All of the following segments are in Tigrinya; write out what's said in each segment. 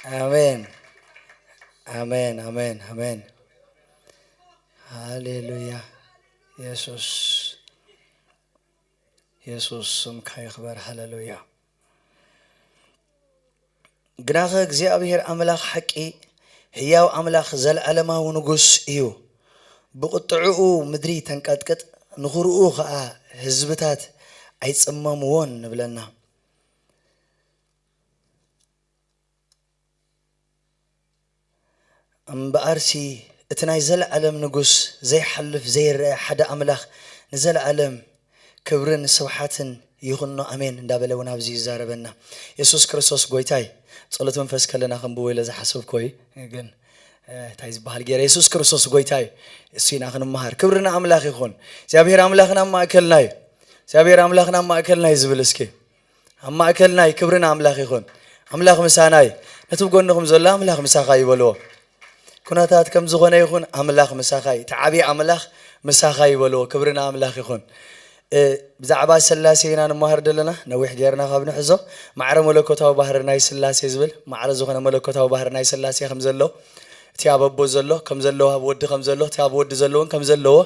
ኣሜን፣ ኣሜን፣ ኣሜን፣ ኣሜን። ሃሌሉያ። የሱስ፣ የሱስ ስምካ ይኽበር። ሃሌሉያ። ግናኸ እግዚኣብሔር ኣምላኽ ሓቂ፣ ህያው ኣምላኽ፣ ዘለዓለማዊ ንጉስ እዩ። ብቕጥዕኡ ምድሪ ተንቀጥቅጥ፣ ንኹርኡ ኸኣ ህዝብታት ኣይጽመምዎን ንብለና። እምበኣርሲ እቲ ናይ ዘለዓለም ንጉስ ዘይሓልፍ ዘይረአ ሓደ ኣምላኽ ንዘለዓለም ክብርን ስብሓትን ይኹኖ፣ ኣሜን እንዳበለ እውን ኣብዚ ይዛረበና። የሱስ ክርስቶስ ጎይታይ። ጸሎት መንፈስ ከለና ከንብቦ ኢለ ዝሓሰብኮ እዩ፣ ግን፣ እ፣ እንታይ ዝበሃል ገይረ? የሱስ ክርስቶስ ጎይታይ። እሱ ኢና ክንመሃር። ክብሪ ንኣምላኽ ይኹን። እግዚኣብሔር ኣምላኽና ኣብ ማእከልና እዩ። እግዚኣብሔር ኣምላኽና ኣብ ማእከልና እዩ ዝብል እስኪ። ኣብ ማእከልና እዩ። ክብሪ ንኣምላኽ ይኹን። ኣምላኽ ምሳና እዩ። ነቲ ብጎንኹም ዘሎ ኣምላኽ ምሳኻ ይበልዎ። ኩነታት ከም ዝኾነ ይኹን ኣምላኽ ምሳኻ እዩ። እቲ ዓብዪ ኣምላኽ ምሳኻ ይበልዎ። ክብሪ ንኣምላኽ ይኹን። እ፣ ብዛዕባ ስላሴ ኢና ንመሃር ዘለና። ነዊሕ ጌርና ካብ ንሕዞ ማዕረ መለኮታዊ ባህሪ ናይ ስላሴ ዝብል ማዕረ ዝኾነ መለኮታዊ ባህሪ ናይ ስላሴ ከም ዘሎ፣ እቲ ኣብ ኣቦ ዘሎ ከም ዘለዎ ኣብ ወዲ ከም ዘሎ፣ እቲ ኣብ ወዲ ዘሎ እውን ከም ዘለዎ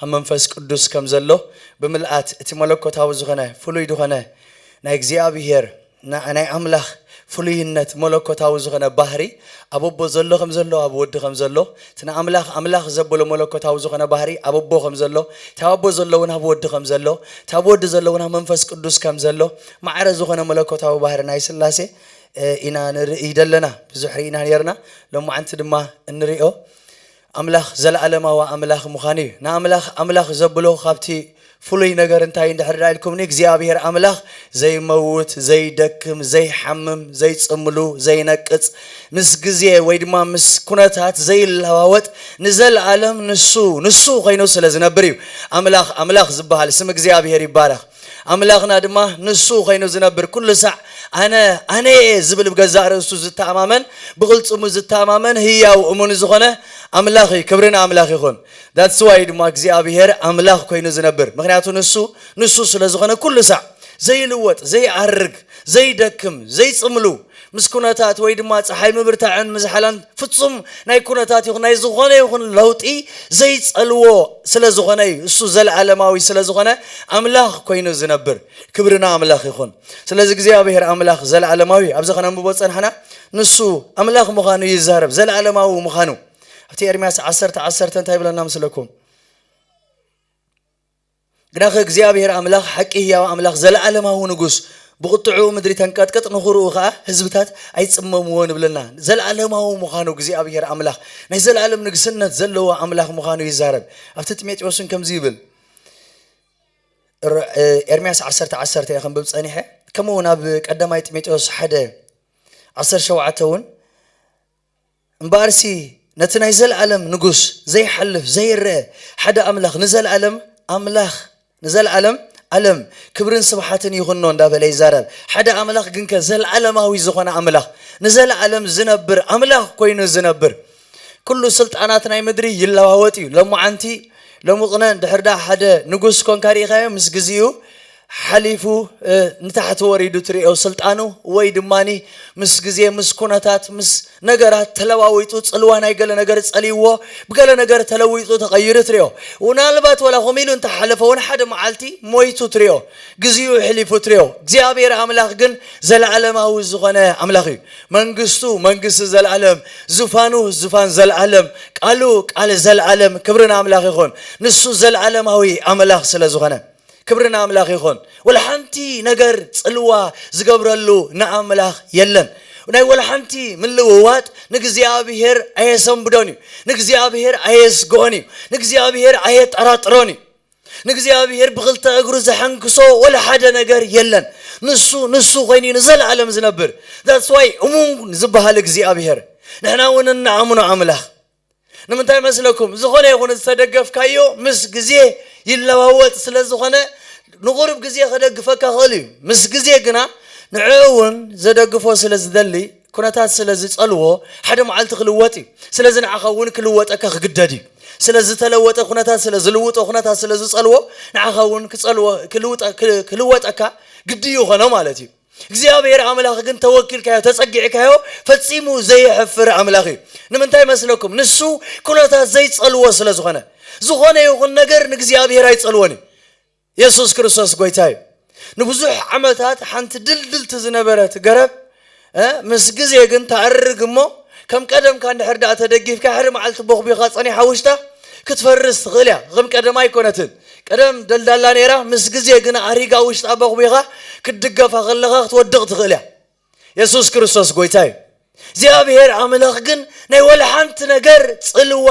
ኣብ መንፈስ ቅዱስ ከም ዘሎ ብምልኣት እቲ መለኮታዊ ዝኾነ ፍሉይ ዝኾነ ናይ እግዚኣብሔር ና-፣ ናይ ኣምላኽ ፍሉይነት መለኮታዊ ዝኾነ ባህሪ ኣብ ኣቦ ዘሎ ከም ዘሎ ኣብ ወዲ ከም ዘሎ፣ እቲ ንኣምላኽ ኣምላኽ ዘብሎ መለኮታዊ ዝኾነ ባህሪ ኣብ ኣቦ ከም ዘሎ፣ እቲ ኣብ ኣቦ ዘሎ እውን ኣብ ወዲ ከም ዘሎ፣ እቲ ኣብ ወዲ ዘሎ እውን ኣብ መንፈስ ቅዱስ ከም ዘሎ፣ ማዕረ ዝኾነ መለኮታዊ ባህሪ ናይ ስላሴ፣ እ፣ ኢና ንርኢ ዘለና። ብዙሕ ርኢና ነርና፣ ሎማዓንቲ ድማ እንሪኦ። ኣምላኽ ዘለዓለማዊ ኣምላኽ ምዃኑ እዩ። ንኣምላኽ ኣምላኽ ዘብሎ ካብቲ ፍሉይ ነገር እንታይ እንድሕር ደኣ ኢልኩምኒ፣ እግዚኣብሔር ኣምላኽ ዘይመውት፣ ዘይደክም፣ ዘይሓምም፣ ዘይጽምሉ፣ ዘይነቅጽ፣ ምስ ግዜ ወይ ድማ ምስ ኩነታት ዘይለዋወጥ፣ ንዘለዓለም ንሱ፣ ንሱ ኮይኑ ስለ ዝነብር እዩ ኣምላኽ ኣምላኽ ዝበሃል። ስም እግዚኣብሔር ይባረኽ። ኣምላኽና ድማ ንሱ ኮይኑ ዝነብር፣ ኩሉ ሳዕ ኣነ፣ ኣነ እየ ዝብል፣ ብገዛእ ርእሱ ዝተኣማመን፣ ብቕልጽሙ ዝተኣማመን ህያው እሙን ዝኾነ ኣምላኽ እዩ። ክብሪ ንኣምላኽ ይኹን። That's why ድማ እግዚኣብሔር ኣምላኽ ኮይኑ ዝነብር፣ ምኽንያቱ ንሱ፣ ንሱ ስለ ዝኾነ ኩሉ ሳዕ ዘይልወጥ፣ ዘይኣርግ፣ ዘይደክም፣ ዘይጽምሉ፣ ምስ ኩነታት ወይ ድማ ጸሓይ ምብርታዕን ምዝሓላን ፍጹም ናይ ኩነታት ይኹን ናይ ዝኾነ ይኹን ለውጢ ዘይጸልዎ ስለ ዝኾነ እዩ። እሱ ዘለዓለማዊ ስለ ዝኾነ ኣምላኽ ኮይኑ ዝነብር። ክብሪ ንኣምላኽ ይኹን። ስለዚ እግዚኣብሔር ኣምላኽ ዘለዓለማዊ፣ ኣብዚ ከነንብቦ ጸንሕና፣ ንሱ ኣምላኽ ምዃኑ ይዛረብ፣ ዘለዓለማዊ ምዃኑ። ኣብቲ ኤርምያስ ዓሰርተ ዓሰርተ እንታይ ይብለና ምስለኩም? ግናኸ እግዚኣብሔር ኣምላኽ ሓቂ ህያው ኣምላኽ፣ ዘለዓለማዊ ንጉስ፣ ብቕጥዕኡ ምድሪ ተንቀጥቅጥ፣ ንኹርኡ ኸዓ ህዝብታት ኣይጽመምዎን ይብለና። ዘለዓለማዊ ምዃኑ እግዚኣብሔር ኣምላኽ፣ ናይ ዘለዓለም ንግስነት ዘለዎ ኣምላኽ ምዃኑ ይዛረብ። ኣብቲ ጢሞቴዎስን ከምዚ ይብል፣ ር-፣ እ፣ ኤርምያስ ዓሰርተ ዓሰርተ እየ ከንብብ ጸኒሐ። ከምኡ እውን ኣብ ቀዳማይ ጢሞቴዎስ ሓደ ዓሰርተ ሸውዓተ እውን፣ እምበኣርሲ ነቲ ናይ ዘለዓለም ንጉስ፣ ዘይሓልፍ፣ ዘይረአ ሓደ ኣምላኽ፣ ንዘለዓለም ኣምላኽ፣ ንዘለዓለም ዓለም ክብርን ስብሓትን ይኹኖ እንዳበለ ይዛረብ። ሓደ ኣምላኽ ግንከ፣ ዘለዓለማዊ ዝኾነ ኣምላኽ፣ ንዘለዓለም ዝነብር ኣምላኽ ኮይኑ ዝነብር። ኩሉ ስልጣናት ናይ ምድሪ ይለዋወጥ እዩ። ሎማዓንቲ፣ ሎሚ ቅነ እንድሕር ደኣ ሓደ ንጉስ ኮንካ ርኢኻዮ፣ ምስ ግዜኡ ሓሊፉ፣ እ፣ ንታሕቲ ወሪዱ ትርእዮ ስልጣኑ፣ ወይ ድማኒ ምስ ግዜ፣ ምስ ኩነታት፣ ምስ ነገራት ተለዋዊጡ፣ ጽልዋ ናይ ገለ ነገር ጸልይዎ፣ ብገለ ነገር ተለዊጡ ተቐይሩ ትርእዮ። ምናልባት ወላ ከምኡ ኢሉ እንተሓለፈ እውን ሓደ መዓልቲ ሞይቱ ትርእዮ፣ ግዜኡ ሕሊፉ ትርእዮ። እግዚኣብሔር ኣምላኽ ግን ዘለዓለማዊ ዝኾነ ኣምላኽ እዩ። መንግስቱ መንግስቲ ዘለዓለም፣ ዙፋኑ ዙፋን ዘለዓለም፣ ቃሉ ቃል ዘለዓለም። ክብሪ ንኣምላኽ ይኹን። ንሱ ዘለዓለማዊ ኣምላኽ ስለ ዝኾነ። ክብሪ ንኣምላኽ ይኹን። ወላ ሓንቲ ነገር ጽልዋ ዝገብረሉ ንኣምላኽ የለን። ናይ ወላ ሓንቲ ምልውዋጥ ንእግዚኣብሔር ኣየሰንብዶን እዩ። ንእግዚኣብሔር ኣየስግኦን እዩ። ንእግዚኣብሔር ኣየጠራጥሮን እዩ። ንእግዚኣብሔር ብኽልተ እግሩ ዘሐንክሶ ወላ ሓደ ነገር የለን። ንሱ፣ ንሱ ኮይኑ እዩ ንዘለዓለም ዝነብር። That's why እሙን ዝበሃል እግዚኣብሔር። ንሕና እውን እንኣምኖ ኣምላኽ። ንምንታይ መስለኩም? ዝኾነ ይኹን ዝተደገፍካዮ ምስ ግዜ ይለዋወጥ ስለ ዝኾነ፣ ንቑሩብ ግዜ ከደግፈካ ክእል እዩ። ምስ ግዜ ግና ንዕኡ እውን ዘደግፎ ስለ ዝደሊ፣ ኩነታት ስለ ዝጸልዎ፣ ሓደ መዓልቲ ክልወጥ እዩ። ስለዚ ንዓኻ እውን ክልወጠካ ክግደድ እዩ። ስለ ዝተለወጠ ኩነታት፣ ስለ ዝልውጦ ኩነታት ስለ ዝጸልዎ፣ ንዓኻ እውን ክጸልዎ፣ ክልውጠ-፣ ክል-፣ ክልወጠካ ግዲ ይኾኖ ማለት እዩ። እግዚኣብሔር ኣምላኽ ግን ተወኪልካዮ፣ ተጸጊዕካዮ፣ ፈጺሙ ዘየሕፍር ኣምላኽ እዩ። ንምንታይ መስለኩም? ንሱ ኩነታት ዘይጸልዎ ስለ ዝኾነ። ዝኾነ ይኹን ነገር ንእግዚኣብሔር ኣይጸልዎን እዩ። የሱስ ክርስቶስ ጎይታ እዩ። ንብዙሕ ዓመታት ሓንቲ ድልድልቲ ዝነበረት ገረብ፣ እ፣ ምስ ግዜ ግን ተኣርግ እሞ፣ ከም ቀደምካ እንድሕር ደኣ ተደጊፍካ፣ ሓደ መዓልቲ ቦኽቢኻ ጸኒሓ ውሽጣ ክትፈርስ ትኽእል እያ። ከም ቀደም ኣይኮነትን። ቀደም ደልዳላ ነይራ፣ ምስ ግዜ ግን ኣሪጋ ውሽጣ ቦኽቢኻ ክትድገፋ ከለኻ ክትወድቕ ትኽእል እያ። የሱስ ክርስቶስ ጎይታ እዩ። እግዚኣብሔር ኣምላኽ ግን ናይ ወላ ሓንቲ ነገር ጽልዋ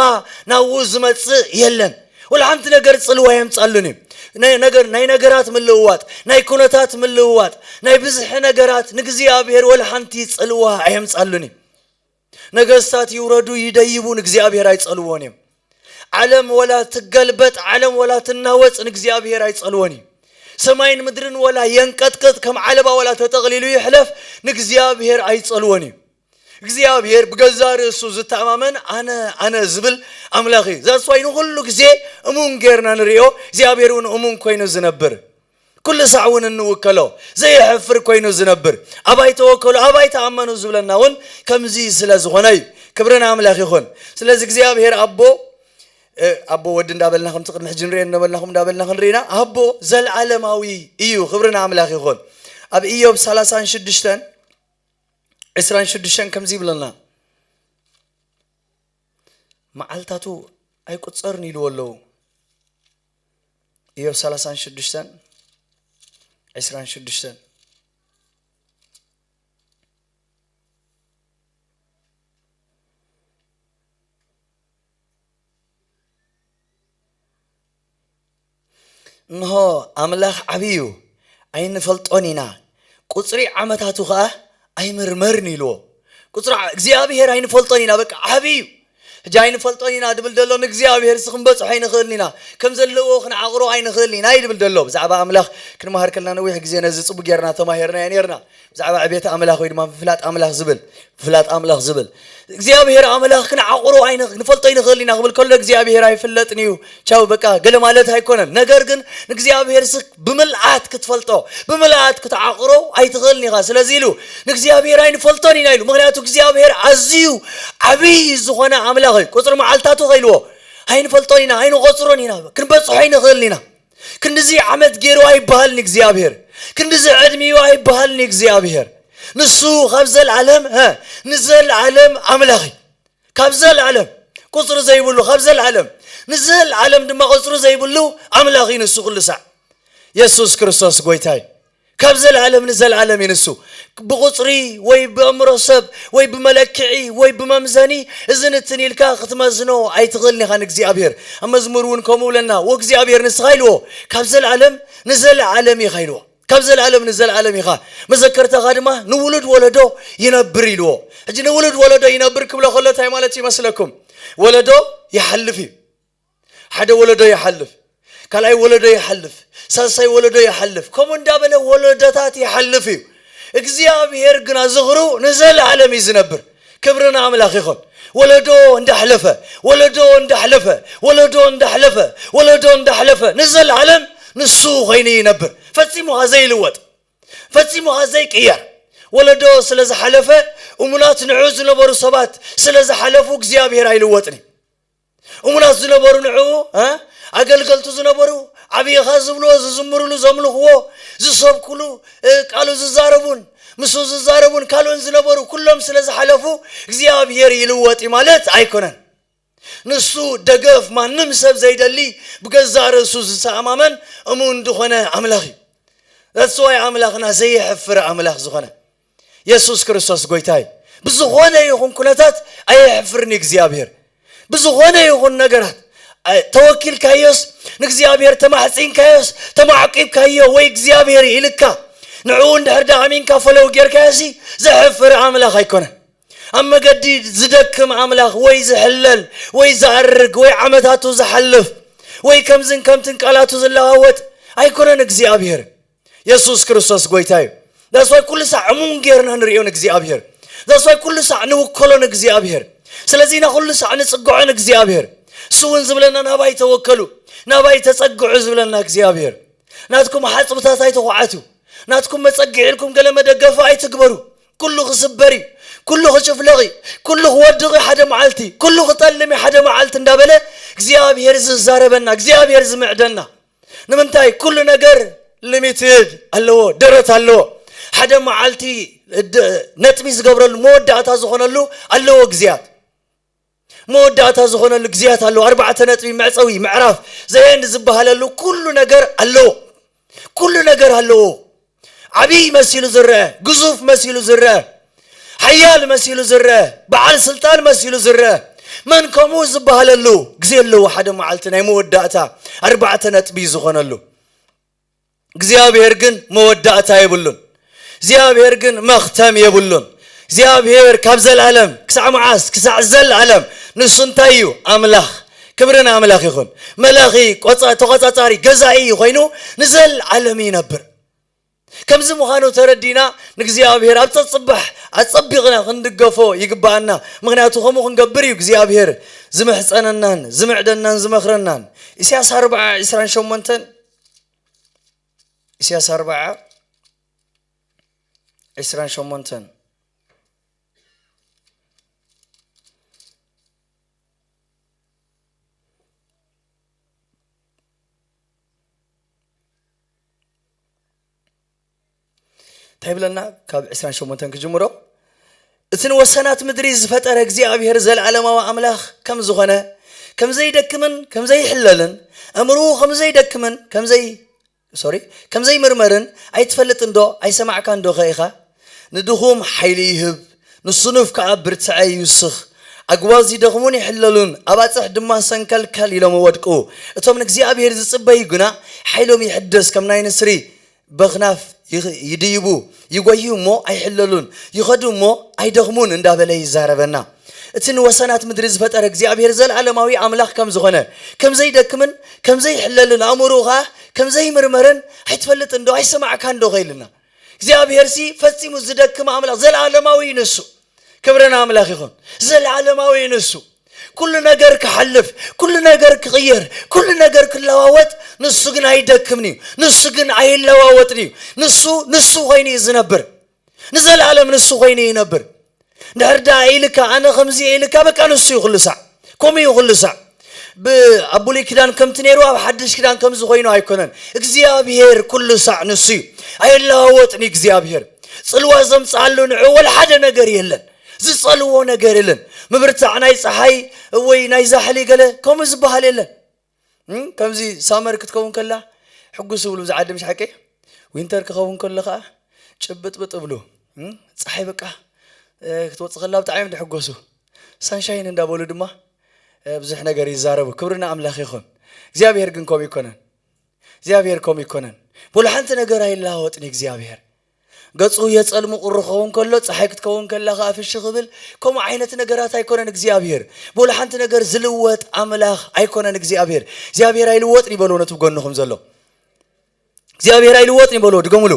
ናብኡ ዝመጽእ የለን። ወላ ሓንቲ ነገር ጽልዋ የምጻሉን እዩ። ናይ ነገር፣ ናይ ነገራት ምልውዋጥ፣ ናይ ኩነታት ምልውዋጥ፣ ናይ ብዝሒ ነገራት ንእግዚኣብሔር ወላ ሓንቲ ጽልዋ ኣየምጻሉን እዩ። ነገስታት ይውረዱ ይደይቡ ንእግዚኣብሔር ኣይጸልዎን እዮም። ዓለም ወላ ትገልበጥ፣ ዓለም ወላ ትናወጽ ንእግዚኣብሔር ኣይጸልዎን እዩ። ሰማይን ምድርን ወላ የንቀጥቅጥ፣ ከም ዓለባ ወላ ተጠቕሊሉ ይሕለፍ፣ ንእግዚኣብሔር ኣይጸልዎን እዩ። እግዚኣብሔር ብገዛ ርእሱ ዝተኣማመን ኣነ፣ ኣነ ዝብል ኣምላኽ እዩ። ዛስዋይ ንኹሉ ግዜ እሙን ጌርና ንርእዮ፣ እግዚኣብሔር እውን እሙን ኮይኑ ዝነብር። ኩሉ ሳዕ እውን እንውከሎ፣ ዘየሕፍር ኮይኑ ዝነብር፣ ኣባይ ተወከሉ፣ ኣባይ ተኣመኑ ዝብለና እውን ከምዚ ስለ ዝኾነ እዩ። ክብሪ ንኣምላኽ ይኹን። ስለዚ እግዚኣብሔር ኣቦ፣ እ፣ ኣቦ ወዲ እንዳበልና ከምቲ ቅድሚ ሕጂ ንርእዮ እንዳበልና፣ ከምኡ እንዳበልና ክንርኢና፣ ኣቦ ዘለዓለማዊ እዩ። ክብሪ ንኣምላኽ ይኹን። ኣብ ኢዮብ ሰላሳን ሽዱሽተን ዕስራን ሽዱሽተን ከምዚ ይብለና፣ መዓልታቱ ኣይቁጸርን ኢልዎ ኣለዉ። ኢዮብ ሰላሳን ሽዱሽተን ዕስራን ሽዱሽተን። እንሆ፣ ኣምላኽ ዓብዪ እዩ፣ ኣይንፈልጦን ኢና፣ ቁጽሪ ዓመታቱ ኸኣ ኣይምርመርን ኢልዎ። ቁጽሪ ዓ-፣ እግዚኣብሔር ኣይንፈልጦን ኢና፣ በቃ ዓብዪ እዩ። ሕጂ ኣይንፈልጦን ኢና ድብል ዘሎ ንእግዚኣብሔር ሲ ክንበጽሖ ኣይንኽእልን ኢና። ከም ዘለዎ ክንዓቕሮ ኣይንኽእልን ኢና እዩ ድብል ዘሎ። ብዛዕባ ኣምላኽ ክንመሃር ከለና ነዊሕ ግዜ ነዚ ጽቡቅ ጌርና ተማሂርናዮ ኔርና። ብዛዕባ ዕቤት ኣምላኽ ወይ ድማ ምፍላጥ ኣምላኽ ዝብል፣ ምፍላጥ ኣምላኽ ዝብል። እግዚኣብሔር ኣምላኽ ክንዓቕሮ ኣይንኽ-፣ ክንፈልጦ ኣይንኽእልን ኢና ክብል ከሎ እግዚኣብሔር ኣይፍለጥን እዩ። ቻው በቃ ገለ ማለት ኣይኮነን። ነገር ግን ንእግዚኣብሔር ሲ ብምልኣት ክትፈልጦ፣ ብምልኣት ክትዓቕሮ ኣይትኽእልን ኢኻ። ስለዚ ኢሉ ንእግዚኣብሔር ኣይንፈልጦን ኢና ኢሉ። ምኽንያቱ እግዚኣብሔር ኣዝዩ ዓብዪ ዝኾነ ኣምላኽ እዩ። ቁጽሪ መዓልታቱ ከኢልዎ ኣይንፈልጦን ኢና፣ ኣይንቖጽሮን ኢና፣ ክንበጽሖ ኣይንኽእልን ኢና። ክንድዚ ዓመት ገይሩ ኣይበሃልን እግዚኣብሔር። ክንድዚ ዕድሚኡ ኣይበሃልን እግዚኣብሔር። ንሱ ካብ ዘልዓለም፣ ሀ፣ ንዘልዓለም ኣምላኽ እዩ። ካብ ዘልዓለም ቁጽሪ ዘይብሉ፣ ካብ ዘልዓለም ንዘልዓለም ድማ ቁጽሪ ዘይብሉ ኣምላኽ እዩ ንሱ ኩሉ ሳዕ። የሱስ ክርስቶስ ጎይታ እዩ። ካብ ዘልዓለም ንዘልዓለም እዩ ንሱ። ብቁጽሪ ወይ ብእምሮ ሰብ ወይ ብመለክዒ ወይ ብመምዘኒ እዚ ንትን ኢልካ ክትመዝኖ ኣይትኽእልን ኢኻ ንእግዚኣብሔር። ኣብ መዝሙር እውን ከምኡ ብለና፣ "ወእግዚኣብሔር ንስኻ" ኢልዎ፣ "ካብ ዘልዓለም ንዘልዓለም ኢኻ" ኢልዎ። "ካብ ዘልዓለም ንዘልዓለም ኢኻ፣ መዘከርታኻ ድማ ንውሉድ ወለዶ ይነብር" ኢልዎ። ሕጂ ንውሉድ ወለዶ ይነብር ክብሎ ከሎ እንታይ ማለት ይመስለኩም? ወለዶ ይሓልፍ እዩ። ሓደ ወለዶ ይሓልፍ፣ ካልኣይ ወለዶ ይሓልፍ፣ ሳልሳይ ወለዶ ይሓልፍ፣ ከምኡ እንዳበለ ወለዶታት ይሓልፍ እዩ። እግዚኣብሔር ግና ዝኽሩ ንዘለዓለም እዩ ዝነብር። ክብሪ ንኣምላኽ ይኹን። ወለዶ እንዳሕለፈ፣ ወለዶ እንዳሕለፈ፣ ወለዶ እንዳሕለፈ፣ ወለዶ እንዳሕለፈ ንዘለዓለም ንሱ ኾይኑ ይነብር። ፈጺሙ ኸኣ ዘይልወጥ፣ ፈጺሙ ኸኣ ዘይቅየር። ወለዶ ስለ ዝሓለፈ፣ እሙናት ንዑ ዝነበሩ ሰባት ስለ ዝሓለፉ እግዚኣብሔር ኣይልወጥን እዩ። እሙናት ዝነበሩ ንዕኡ፣ እ፣ ኣገልገልቱ ዝነበሩ፣ ዓብይኻ ዝብልዎ፣ ዝዝምርሉ፣ ዘምልኽዎ፣ ዝሰብክሉ፣ እ፣ ቃሉ ዝዛረቡን፣ ምስኡ ዝዛረቡን ካልኦን ዝነበሩ ኩሎም ስለ ዝሓለፉ እግዚኣብሔር ይልወጥ እዩ ማለት ኣይኮነን። ንሱ ደገፍ ማንም ሰብ ዘይደሊ ብገዛእ ርእሱ ዝተኣማመን እሙን ዝኾነ ኣምላኽ እዩ። That's why ኣምላኽና ዘየሕፍር ኣምላኽ ዝኾነ የሱስ ክርስቶስ ጎይታ እዩ። ብዝኾነ ይኹን ኩነታት ኣየሕፍርን እዩ እግዚኣብሔር። ብዝኾነ ይኹን ነገራት፣ እ፣ ተወኪልካዮስ፣ ንእግዚኣብሔር ተማሕጺንካዮስ፣ ተማዕቂብካዮ ወይ እግዚኣብሔር ኢልካ ንዕኡ እንድሕር ደኣ ኣሚንካ ፈለው ጌርካዮሲ ዘሕፍር ኣምላኽ ኣይኮነን። ኣብ መገዲ ዝደክም ኣምላኽ ወይ ዝሕለል ወይ ዝኣርግ ወይ ዓመታቱ ዝሓልፍ ወይ ከምዝን ከምትን ቃላቱ ዝለዋወጥ ኣይኮነን እግዚኣብሔር። የሱስ ክርስቶስ ጎይታ እዩ። That's why ኩሉ ሳዕ እሙን ጌርና ንርእዮ ንእግዚኣብሔር። That's why ኩሉ ሳዕ ንውከሎ ንእግዚኣብሔር። ስለዚ ኢና ኩሉ ሳዕ ንጽግዖ ንእግዚኣብሔር። እሱ እውን ዝብለና ናባይ ተወከሉ፣ ናባይ ተጸግዑ ዝብለና እግዚኣብሔር። ናትኩም ሓጽብታት ኣይተኹዓቱ፣ ናትኩም መጸግዒ ኢልኩም ገለ መደገፊ ኣይትግበሩ። ኩሉ ክስበር እዩ፣ ኩሉ ክጭፍለቕ እዩ፣ ኩሉ ክወድቕ እዩ ሓደ መዓልቲ፣ ኩሉ ክጠልም እዩ ሓደ መዓልቲ እንዳበለ እግዚኣብሔር ዝዛረበና፣ እግዚኣብሔር ዝምዕደና። ንምንታይ? ኩሉ ነገር ሊሚትድ ኣለዎ፣ ደረት ኣለዎ። ሓደ መዓልቲ ድ-፣ ነጥቢ ዝገብረሉ፣ መወዳእታ ዝኾነሉ ኣለዎ ግዜያት። መወዳእታ ዝኾነሉ ግዜያት ኣለዎ። ኣርባዕተ ነጥቢ፣ መዕጸዊ፣ ምዕራፍ፣ ዘየንድ ዝበሃለሉ ኩሉ ነገር ኣለዎ። ኩሉ ነገር ኣለዎ። ዓብይ መሲሉ ዝረአ፣ ግዙፍ መሲሉ ዝረአ፣ ሓያል መሲሉ ዝረአ፣ በዓል ስልጣን መሲሉ ዝረአ፣ መን ከምኡ ዝበሃለሉ ግዜ ኣለዎ። ሓደ መዓልቲ ናይ መወዳእታ ኣርባዕተ ነጥቢ ዝኾነሉ። እግዚኣብሔር ግን መወዳእታ የብሉን። እግዚኣብሔር ግን መኽተም የብሉን። እግዚኣብሔር ካብ ዘላለም ክሳዕ መዓስ? ክሳዕ ዘላለም። ንሱ እንታይ እዩ? ኣምላኽ። ክብሪ ንኣምላኽ ይኹን። መላኺ፣ ቆጻ-፣ ተቖጻጻሪ፣ ገዛኢ ኮይኑ ንዘላለም ይነብር። ከምዚ ምዃኑ ተረዲና ንእግዚኣብሔር ኣብ ጸጽባሕ ኣጸቢቕና ክንድገፎ ይግብኣና። ምኽንያቱ ከምኡ ክንገብር እዩ እግዚኣብሔር ዝምሕጸነናን ዝምዕደናን ዝመኽረናን። ኢሳያስ ኣርብዓ ዕስራን ሸሞንተን፣ ኢሳያስ ኣርብዓ ዕስራን ሸሞንተን። እንታይ ይብለና? ካብ ዕስራን ሸሞንተን ክጅምሮ፣ እቲ ንወሰናት ምድሪ ዝፈጠረ እግዚኣብሔር ዘለዓለማዊ ኣምላኽ ከም ዝኾነ፣ ከም ዘይደክምን ከም ዘይሕለልን፣ ኣእምርኡ ከም ዘይደክምን ከም ዘይ-፣ ሶሪ፣ ከም ዘይምርመርን ኣይትፈልጥን ዶ? ኣይሰማዕካን ዶ ኸ ኢኻ? ንድኹም ሓይሊ ይህብ፣ ንስኑፍ ከኣ ብርትዐ ይውስኽ። ኣግባዝ ይደኽሙን ይሕለሉን፣ ኣባጽሕ ድማ ሰንከልከል ኢሎም ይወድቁ። እቶም ንእግዚኣብሔር ዝጽበዩ ግና ሓይሎም ይሕደስ፣ ከም ናይ ንስሪ በኽናፍ ይኽ-፣ ይድይቡ፣ ይጎዩ እሞ ኣይሕለሉን፣ ይኸዱ እሞ ኣይደኽሙን እንዳበለ ይዛረበና። እቲ ንወሰናት ምድሪ ዝፈጠረ እግዚኣብሔር ዘለዓለማዊ ኣምላኽ ከም ዝኾነ፣ ከም ዘይደክምን ከም ዘይሕለልን፣ ኣእምሮኡ ኸኣ ከም ዘይምርመርን ኣይትፈልጥን ዶ? ኣይሰማዕካን ዶ? ኸ ኢልና። እግዚኣብሔርሲ ፈጺሙ ዝደክም ኣምላኽ ዘለዓለማዊ እዩ ንሱ። ክብሪ ንኣምላኽ ይኹን። ዘለዓለማዊ እዩ ንሱ። ኩሉ ነገር ክሓልፍ፣ ኩሉ ነገር ክቕየር፣ ኩሉ ነገር ክለዋወጥ፣ ንሱ ግን ኣይደክምን እዩ። ንሱ ግን ኣይለዋወጥን እዩ። ንሱ፣ ንሱ ኮይኑ እዩ ዝነብር። ንዘለዓለም ንሱ ኮይኑ ይነብር። እንድሕር ደኣ ኢልካ፣ ኣነ ከምዚ እየ ኢልካ፣ በቃ ንሱ እዩ ኩሉ ሳዕ። ከምኡ እዩ ኩሉ ሳዕ። ብ-፣ ኣብ ብሉይ ኪዳን ከምቲ ነይሩ ኣብ ሓድሽ ኪዳን ከምዚ ኮይኑ ኣይኮነን። እግዚኣብሔር ኩሉ ሳዕ ንሱ እዩ። ኣይለዋወጥን እዩ እግዚኣብሔር። ጽልዋ ዘምጽኣሉ ንዑ ወላ ሓደ ነገር የለን። ዝጸልዎ ነገር የለን። ምብርታዕ ናይ ጸሓይ ወይ ናይ ዛሕሊ ገለ ከምኡ ዝበሃል የለን። እም፣ ከምዚ ሳመር ክትከውን ከላ ሕጉስ ዝብሉ ብዛ ዓዲ፣ ምሽ ሓቀይ? ዊንተር ክኸውን ከሎ ኸኣ ጭብጥብጥ እብሉ። እም፣ ጸሓይ በቃ፣ እ፣ ክትወጽእ ከላ ብጣዕሚ እዮም ዝሕጎሱ። ሳንሻይን እንዳበሉ ድማ፣ እ፣ ብዙሕ ነገር ይዛረቡ። ክብሪ ንኣምላኽ ይኹን። እግዚኣብሔር ግን ከምኡ ኣይኮነን። እግዚኣብሔር ከምኡ ኣይኮነን። ወላ ሓንቲ ነገር ኣይለዋወጥን እዩ እግዚኣብሔር። ገጹ የጸልሙ ቁሪ ክኸውን ከሎ፣ ጸሓይ ክትከውን ከላ ኸኣ ፍሽ ክብል፣ ከምኡ ዓይነት ነገራት ኣይኮነን እግዚኣብሔር። ወላ ሓንቲ ነገር ዝልወጥ ኣምላኽ ኣይኮነን እግዚኣብሔር። እግዚኣብሔር ኣይልወጥን ይበልዎ ነቲ ብጎንኹም ዘሎ። እግዚኣብሔር ኣይልወጥን ይበልዎ፣ ድገሙሉ።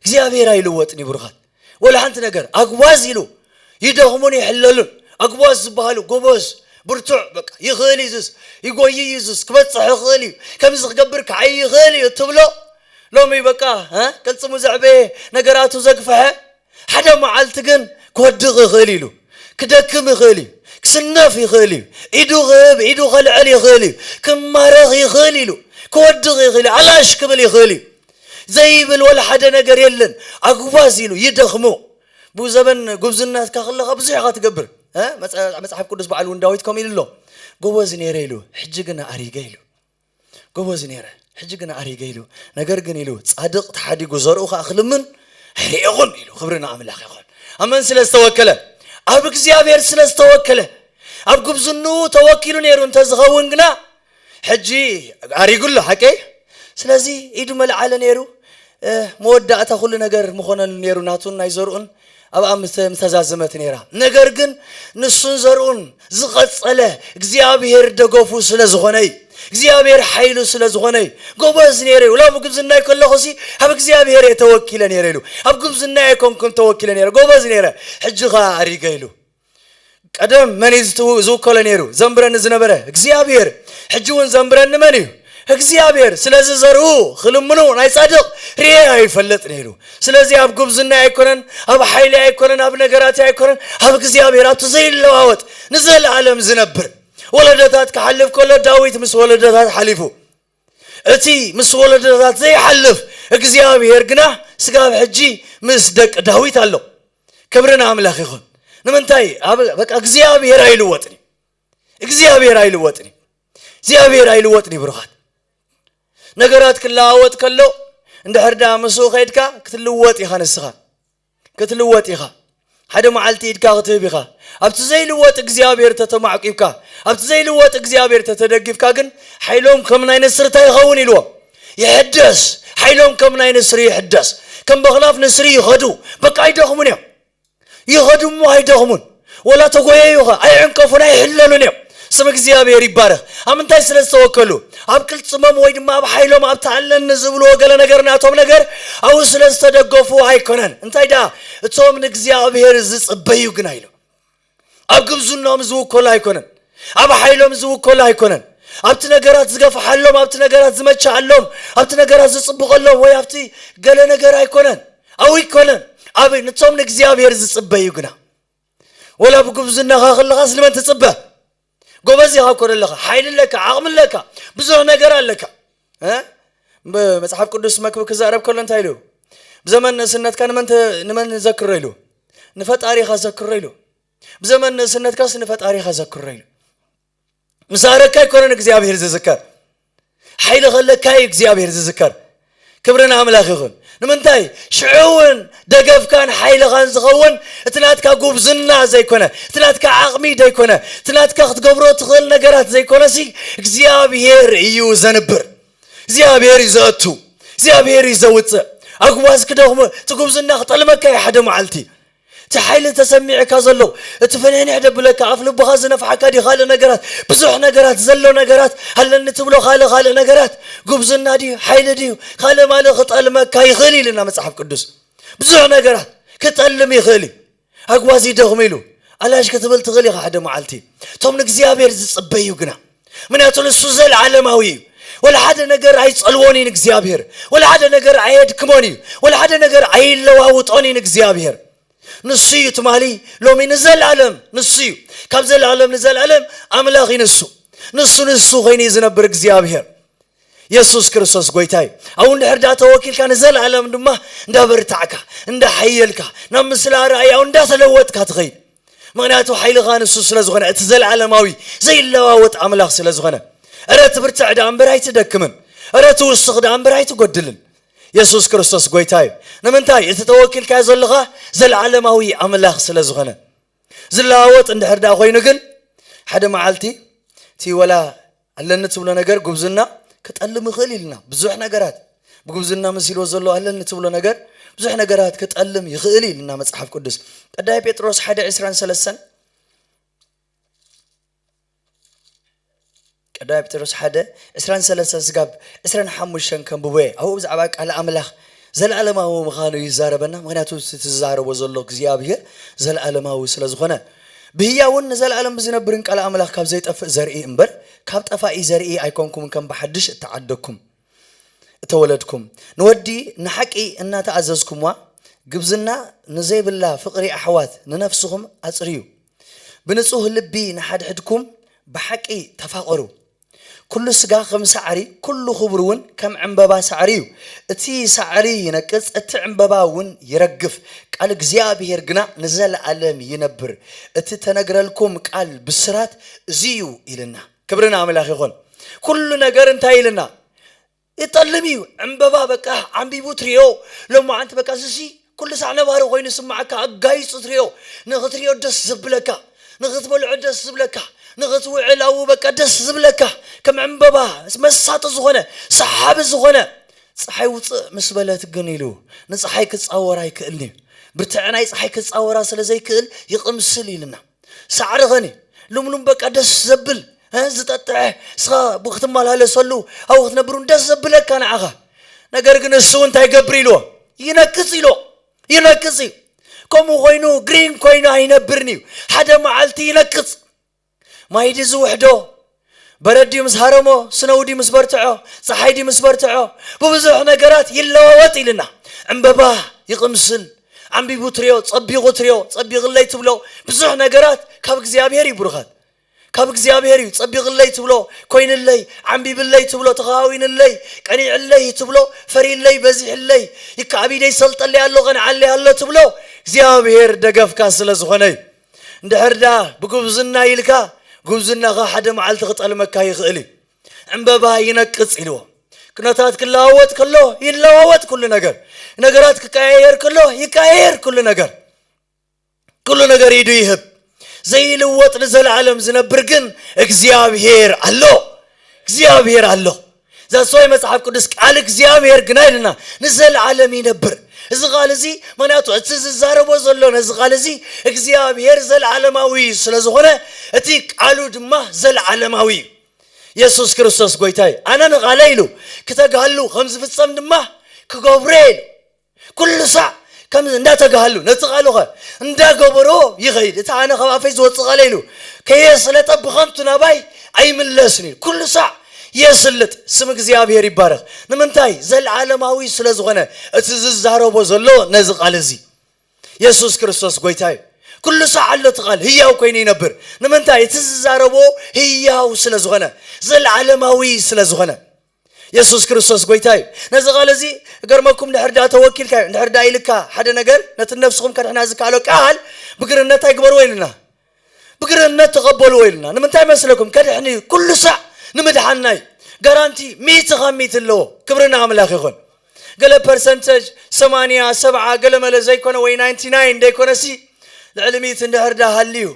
እግዚኣብሔር ኣይልወጥን እዩ ብሩኻት። ወላ ሓንቲ ነገር ኣግባዝ ኢሉ ይደኽሙን ይሕለሉን። ኣግባዝ ዝበሃሉ ጎበዝ፣ ብርቱዕ፣ በቃ ይኽእል እዩ፣ ዙስ ይጎይ እዩ፣ ዙስ ክበጽሕ ይኽእል እዩ፣ ከምዚ ክገብር ክዓይ ይኽእል እዩ እትብሎ፣ ሎሚ በቃ፣ እ፣ ቅልጽሙ ዘዕበየ፣ ነገራቱ ዘግፍሐ፣ ሓደ መዓልቲ ግን ክወድቕ ይኽእል ኢሉ፣ ክደክም ይኽእል እዩ፣ ክስነፍ ይኽእል እዩ፣ ኢዱ ክህብ፣ ኢዱ ከልዕል ይኽእል እዩ፣ ክማረኽ ይኽእል ኢሉ፣ ክወድቕ ይኽእል እዩ፣ ኣላሽ ክብል ይኽእል እዩ። ዘይብል ወላ ሓደ ነገር የለን። ኣጉባዝ ኢሉ ይደኽሞ። ብዘበን ጉብዝናትካ ከለኻ ብዙሕ ኢኻ ትገብር። እ? መጽ-፣ መጽሓፍ ቅዱስ በዓል እውን ዳዊት ከምኡ ኢሉ ኣሎ። ጎበዝ ነይረ ኢሉ፣ ሕጂ ግን ኣሪገ ኢሉ። ጎበዝ ነይረ፣ ሕጂ ግን ኣሪገ ኢሉ። ነገር ግን ኢሉ፣ ጻድቕ ተሓዲጉ ዘርኡ ኸኣ ክልምን ኣይርእኹን ኢሉ። ክብሪ ንኣምላኽ ይኹን። ኣብ መን ስለ ዝተወከለ? ኣብ እግዚኣብሔር ስለ ዝተወከለ። ኣብ ጉብዝንኡ ተወኪሉ ነይሩ እንተ ዝኸውን ግና፣ ሕጂ ኣሪጉ ኣሎ፣ ሓቀይ? ስለዚ ኢዱ መልዓለ ነይሩ። እ፣ መወዳእታ ኩሉ ነገር ምኾነሉ ነይሩ፣ ናቱን ናይ ዘርኡን ኣብኣ ምተ-፣ ምተዛዘመት ነይራ። ነገር ግን ንሱን ዘርኡን ዝቐጸለ እግዚኣብሔር ደገፉ ስለ ዝኾነ እዩ። እግዚኣብሔር ሓይሉ ስለ ዝኾነ እዩ። ጎበዝ ነይረ ኢሉ ኣብ ጉብዝናይ ከለኹሲ ኣብ እግዚኣብሔር እየ ተወኪለ ነይረ ኢሉ። ኣብ ጉብዝናይ ኣይኮንኩን ተወኪለ ነይረ። ጎበዝ ነይረ። ሕጂ ኸኣ ኣሪገ ኢሉ። ቀደም መን እዩ ዝትው-፣ ዝውከሎ ነይሩ? ዘንብረኒ ዝነበረ እግዚኣብሔር። ሕጂ እውን ዘንብረኒ መን እዩ? እግዚኣብሔር ስለዚ ዘርኡ ክልምኑ ናይ ጻድቕ ርኤ ኣይፈልጥ ነይሩ። ስለዚ ኣብ ጉብዝና ኣይኮነን፣ ኣብ ሓይሊ ኣይኮነን፣ ኣብ ነገራት ኣይኮነን፣ ኣብ እግዚኣብሔር ኣብቲ ዘይለዋወጥ ንዘለኣለም ዝነብር። ወለዶታት ክሓልፍ ከሎ ዳዊት ምስ ወለዶታት ሓሊፉ፣ እቲ ምስ ወለዶታት ዘይሓልፍ እግዚኣብሔር ግና ስጋብ ሕጂ ምስ ደቂ ዳዊት ኣሎ። ክብሪ ንኣምላኽ ይኹን። ንምንታይ? ኣብ በቃ እግዚኣብሔር ኣይልወጥን እዩ። እግዚኣብሔር ኣይልወጥን እዩ። እግዚኣብሔር ኣይልወጥን እዩ ብሩኻት። ነገራት ክለዋወጥ ከሎ እንድሕር ደኣ ምስኡ ከይድካ ክትልወጥ ኢኻ ንስኻ። ክትልወጥ ኢኻ። ሓደ መዓልቲ ኢድካ ክትህብ ኢኻ። ኣብቲ ዘይልወጥ እግዚኣብሔር ተተማዕቂብካ፣ ኣብቲ ዘይልወጥ እግዚኣብሔር ተተደጊፍካ ግን ሓይሎም ከም ናይ ንስሪ እንታይ ይኸውን ኢልዎ? ይሕደስ። ሓይሎም ከም ናይ ንስሪ ይሕደስ። ከም በኽናፍ ንስሪ ይኸዱ። በቃ ኣይደኽሙን እዮም። ይኸዱ እሞ ኣይደኽሙን። ወላ ተጎየዩ ኸ ኣይዕንቀፉን ኣይሕለሉን እዮም። ስም እግዚኣብሔር ይባረኽ። ኣብ ምንታይ ስለ ዝተወከሉ? ኣብ ቅልጽሞም ወይ ድማ ኣብ ሓይሎም ኣብቲ ኣለኒ ዝብልዎ ገለ ነገር ናቶም ነገር ኣብኡ ስለ ዝተደገፉ ኣይኮነን። እንታይ ደኣ? እቶም ንእግዚኣብሔር ዝጽበዩ ግና ኢሉ። ኣብ ግብዝኖም ዝውከሉ ኣይኮነን። ኣብ ሓይሎም ዝውከሉ ኣይኮነን። ኣብቲ ነገራት ዝገፍሓሎም፣ ኣብቲ ነገራት ዝመችኣሎም፣ ኣብቲ ነገራት ዝጽብቐሎም ወይ ኣብቲ ገለ ነገር ኣይኮነን። ኣብኡ ኣይኮነን። ኣብ ንቶም ንእግዚኣብሔር ዝጽበዩ ግና። ወላ ብጉብዝናኻ ከለኻስ ንመን ትጽበ? ጎበዝ ኢኻ እኮ ዘለኻ፣ ሓይሊ ኣለካ፣ ዓቕሚ ኣለካ፣ ብዙሕ ነገር ኣለካ። እ? ብ-፣ መጽሓፍ ቅዱስ መክብብ ክዛረብ ከሎ እንታይ ኢሉ? ብዘመን ንእስነትካ ንመን ተ-፣ ንመን ዘክሮ ኢሉ? ንፈጣሪኻ ዘክሮ ኢሉ። ብዘመን ንእስነትካስ ንፈጣሪኻ ዘክሮ ኢሉ። ምስ ኣረካ ኣይኮነን እግዚኣብሔር ዝዝከር። ሓይሊ ከለካ እዩ እግዚኣብሔር ዝዝከር። ክብሪ ንኣምላኽ ይኹን። ንምንታይ? ሽዑ እውን ደገፍካን ሓይልኻን ዝኸውን እቲ ናትካ ጉብዝና ዘይኮነ፣ እቲ ናትካ ዓቕሚ ዘይኮነ፣ እቲ ናትካ ክትገብሮ ትኽእል ነገራት ዘይኮነሲ እግዚኣብሔር እዩ ዘንብር። እግዚኣብሔር እዩ ዘእቱ። እግዚኣብሔር እዩ ዘውፅእ። ኣጉባዝ ክደኽሙ፣ እቲ ጉብዝና ክጠልመካ እዩ ሓደ መዓልቲ። እቲ ሓይሊ ተሰሚዕካ ዘሎ፣ እቲ ፍንሕንሕ ደብለካ፣ ኣፍ ልብኻ ዝነፍሓካ ድዩ ካልእ ነገራት፣ ብዙሕ ነገራት ዘሎ ነገራት፣ ኣለኒ ትብሎ ካልእ ካልእ ነገራት፣ ጉብዝና ድዩ፣ ሓይሊ ድዩ፣ ካልእ ማልእ ክጠልመካ ይኽእል ኢልና መጽሓፍ ቅዱስ። ብዙሕ ነገራት ክጠልም ይኽእል እዩ። ኣግባዝ ይደኽሙ ኢሉ ኣላሽ ክትብል ትኽእል ኢኻ ሓደ መዓልቲ። እቶም ንእግዚኣብሔር ዝጽበዩ ግና፣ ምክንያቱ ንሱ ዘለዓለማዊ እዩ። ወላ ሓደ ነገር ኣይጸልዎን እዩ ንእግዚኣብሔር። ወላ ሓደ ነገር ኣየድክሞን እዩ። ወላ ሓደ ነገር ኣይለዋውጦን እዩ ንእግዚኣብሔር። ንሱ እዩ ትማሊ፣ ሎሚ፣ ንዘለኣለም ንሱ እዩ። ካብ ዘለኣለም ንዘለኣለም ኣምላኽ እዩ ንሱ። ንሱ ንሱ ኮይኑ እዩ ዝነብር እግዚኣብሔር። የሱስ ክርስቶስ ጎይታ እዩ። ኣብኡ እንድሕር ደኣ ተወኪልካ ንዘለኣለም ድማ እንዳበርታዕካ፣ እንዳሓየልካ፣ ናብ ምስሊ ኣረኣእያኡ እንዳተለወጥካ ትኸይድ። ምኽንያቱ ሓይልኻ ንሱ ስለ ዝኾነ፣ እቲ ዘለኣለማዊ ዘይለዋወጥ ኣምላኽ ስለ ዝኾነ። እረ ትብርትዕ ደኣ እምበር ኣይትደክምን። እረ ትውስኽ ደኣ እምበር ኣይትጎድልን። የሱስ ክርስቶስ ጎይታ እዩ። ንምንታይ? እቲ ተወኪልካዮ ዘለኻ ዘለዓለማዊ ኣምላኽ ስለ ዝኾነ። ዝለዋወጥ እንድሕር ደኣ ኮይኑ ግን፣ ሓደ መዓልቲ እቲ ወላ ኣለኒ ትብሎ ነገር ጉብዝና ክጠልም ይኽእል ኢልና። ብዙሕ ነገራት ብጉብዝና መሲልዎ ዘሎ ኣለኒ ትብሎ ነገር ብዙሕ ነገራት ክጠልም ይኽእል ኢልና መጽሓፍ ቅዱስ። ቀዳማይ ጴጥሮስ ሓደ ዕስራን ሰለስተን፣ ቀዳማይ ጴጥሮስ ሓደ ዕስራን ሰለስተን ስጋብ ዕስራን ሓሙሽተን ከንብቦ እየ። ኣብኡ ብዛዕባ ቃል ኣምላኽ ዘለኣለማዊ ምዃኑ ይዛረበና። ምኽንያቱ እቲ ዝዛረቦ ዘሎ እግዚኣብሔር ዘለኣለማዊ ስለ ዝኾነ። ብህያውን ንዘለኣለም ብዝነብርን ቃል ኣምላኽ ካብ ዘይጠፍእ ዘርኢ እምበር፣ ካብ ጠፋኢ ዘርኢ ኣይኮንኩምን፣ ከም ብሓድሽ እተዓደግኩም፣ እተወለድኩም፣ ንወዲ ንሓቂ እናተኣዘዝኩምዋ፣ ግብዝና ንዘይብላ ፍቕሪ ኣሕዋት ንነፍስኹም ኣጽርዩ። ብንጹህ ልቢ ንሓድሕድኩም ብሓቂ ተፋቐሩ። ኩሉ ስጋ ከም ሳዕሪ፣ ኩሉ ክቡር እውን ከም ዕምበባ ሳዕሪ እዩ። እቲ ሳዕሪ ይነቅጽ፣ እቲ ዕምበባ እውን ይረግፍ፣ ቃል እግዚኣብሔር ግና ንዘለኣለም ይነብር። እቲ ተነግረልኩም ቃል ብስራት እዚ እዩ ኢልና። ክብሪ ንኣምላኽ ይኹን። ኩሉ ነገር እንታይ ኢልና? ይጠልም እዩ። ዕምበባ በቃ ዓምቢቡ ትሪኦ፣ ሎማዓንቲ በቃ እዚሲ ኩሉ ሳዕ ነባሪ ኮይኑ ስማዓካ፣ ኣጋይጹ ትሪኦ፣ ንኽትሪኦ ደስ ዝብለካ፣ ንኽትበልዖ ደስ ዝብለካ፣ ንኽትውዕል ኣብኡ በቃ ደስ ዝብለካ፣ ከም ዕምበባ መሳጢ ዝኾነ፣ ሰሓቢ ዝኾነ። ጸሓይ ውጽእ ምስ በለት ግን ኢሉ ንጸሓይ ክጻወር ኣይክእልን እዩ። ብርትዐ ናይ ጸሓይ ክጻወራ ስለ ዘይክእል ይቕምስል ኢልና። ሳዕሪ ኸኒ ልምሉም በቃ ደስ ዘብል፣ እ፣ ዝጠጥዐ፣ እስኻ ብክትመላለሰሉ ኣብኡ ክትነብር እውን ደስ ዘብለካ ንዓኻ። ነገር ግን እሱ እንታይ ይገብር ኢልዎ? ይነቅጽ ኢልዎ። ይነቅጽ እዩ። ከምኡ ኮይኑ ግሪን ኮይኑ ኣይነብርን እዩ። ሓደ መዓልቲ ይነቅጽ። ማይ ድዩ ዝውሕዶ? በረድ ድዩ ምስ ሃረሞ፣ ስነው ድዩ ምስ በርትዖ፣ ፀሓይ ድዩ ምስ በርትዖ፣ ብብዙሕ ነገራት ይለዋወጥ ኢልና። ዕምበባ ይቕምስል፣ ዓምቢቡ ትሪኦ፣ ፀቢቑ ትሪኦ፣ ፀቢቕለይ ትብሎ፣ ብዙሕ ነገራት ካብ እግዚኣብሔር እዩ ብሩኻት። ካብ እግዚኣብሔር እዩ። ጸቢቕለይ ትብሎ፣ ኮይንለይ፣ ዓምቢብለይ ትብሎ፣ ተኻዊንለይ፣ ቀኒዕለይ ትብሎ፣ ፈሪለይ፣ በዚሕለይ፣ ይከኣቢደይ ሰልጠለይ ኣሎ፣ ቐንዓለይ ኣሎ ትብሎ እግዚኣብሔር ደገፍካ ስለ ዝኾነ እዩ። እንድሕር ደኣ ብጉብዝና ኢልካ፣ ጉብዝናኻ ሓደ መዓልቲ ክጠልመካ ይኽእል እዩ። ዕምበባ ይነቅጽ ኢልዎ። ኩነታት ክለዋወጥ ከሎ ይለዋወጥ ኩሉ ነገር። ነገራት ክቀያየር ከሎ ይቀያየር ኩሉ ነገር። ኩሉ ነገር ኢዱ ይህብ። ዘይልወጥ ንዘለዓለም ዝነብር ግን እግዚኣብሔር ኣሎ። እግዚኣብሔር ኣሎ። ዛስዋይ መጽሓፍ ቅዱስ ቃል እግዚኣብሔር ግና ኢልና ንዘለዓለም ይነብር። እዚ ቃል እዚ ምክንያቱ እቲ ዝዛረቦ ዘሎ ነዚ ቃል እዚ እግዚኣብሔር ዘለዓለማዊ እዩ ስለ ዝኾነ እቲ ቃሉ ድማ ዘለዓለማዊ እዩ። የሱስ ክርስቶስ ጎይታ እዩ። ኣነ ንቓለ ኢሉ ክተግሃሉ ከም ዝፍጸም ድማ ክገብሮ ኢሉ ኩሉ ሳዕ ከም እንዳተጋሃሉ ነቲ ቃሉ ኸ እንዳገበሮ ይኸይድ። እቲ ኣነ ካብ ኣፈይ ዝወፅእ ቃለ ኢሉ ከየስለጠ ብኸንቱ ናባይ ኣይምለስን እዩ። ኩሉ ሳዕ የስልጥ። ስም እግዚኣብሔር ይባረኽ። ንምንታይ? ዘለዓለማዊ ስለ ዝኾነ እቲ ዝዛረቦ ዘሎ ነዚ ቃል እዚ። የሱስ ክርስቶስ ጎይታ እዩ። ኩሉ ሳዕ ኣሎ እቲ ቃል ህያው ኮይኑ ይነብር። ንምንታይ? እቲ ዝዛረቦ ህያው ስለ ዝኾነ፣ ዘለዓለማዊ ስለ ዝኾነ። የሱስ ክርስቶስ ጎይታ እዩ። ነዚ ቃል እዚ እገርመኩም፣ እንድሕር ዳ ተወኪልካ እዩ፣ እንድሕር ዳ ኢልካ ሓደ ነገር ነቲ ነፍስኹም ከድሕና ዝከኣሎ ቃል ብግርነት ኣይግበርዎ ኢልና፣ ብግርነት ተቐበልዎ ኢልና። ንምንታይ መስለኩም? ከድሕን እዩ፣ ኩሉ ሳዕ ንምድሓንና እዩ። ጋራንቲ ሚእቲ ካብ ሚእቲ ኣለዎ። ክብሪ ንኣምላኽ ይኹን። ገለ ፐርሰንተጅ ሰማንያ፣ ሰብዓ፣ ገለ መለ ዘይኮነ ወይ ናይንቲ ናይን ዘይኮነ ሲ ልዕሊ ሚእቲ እንድሕር ዳ ሃልዩ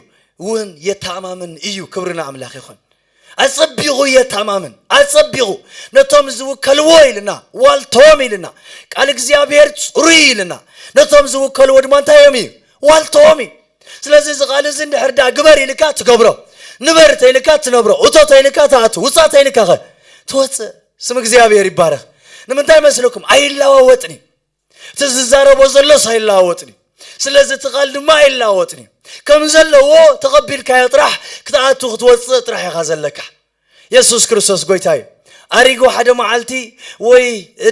እውን የተኣማምን እዩ። ክብሪ ንኣምላኽ ይኹን። ኣጸቢቑ የተማምን፣ ኣጸቢቑ ነቶም ዝውከልዎ ኢልና፣ ዋልቶም ኢልና፣ ቃል እግዚኣብሔር ጽሩይ ኢልና፣ ነቶም ዝውከልዎ ድማ እንታይ እዮም እዩ? ዋልቶም እዩ። ስለዚ እዚ ቃል እዚ እንድሕር ደኣ ግበር ኢልካ ትገብሮ፣ ንበር ተኢልካ ትነብሮ፣ እቶ ተኢልካ ትኣቱ፣ ውጻእ ተኢልካ ኸ ትወጽእ። ስም እግዚኣብሔር ይባረኽ። ንምንታይ መስለኩም? ኣይለዋወጥን እዩ። እቲ ዝዛረቦ ዘሎስ ኣይለዋወጥን እዩ። ስለዚ እቲ ቃል ድማ ኣይለዋወጥን እዩ። ከም ዘለዎ ተቐቢልካዮ ጥራሕ ክትኣቱ ክትወፅእ ጥራሕ ኢኻ ዘለካ። የሱስ ክርስቶስ ጎይታ እዩ። ኣሪጉ ሓደ መዓልቲ ወይ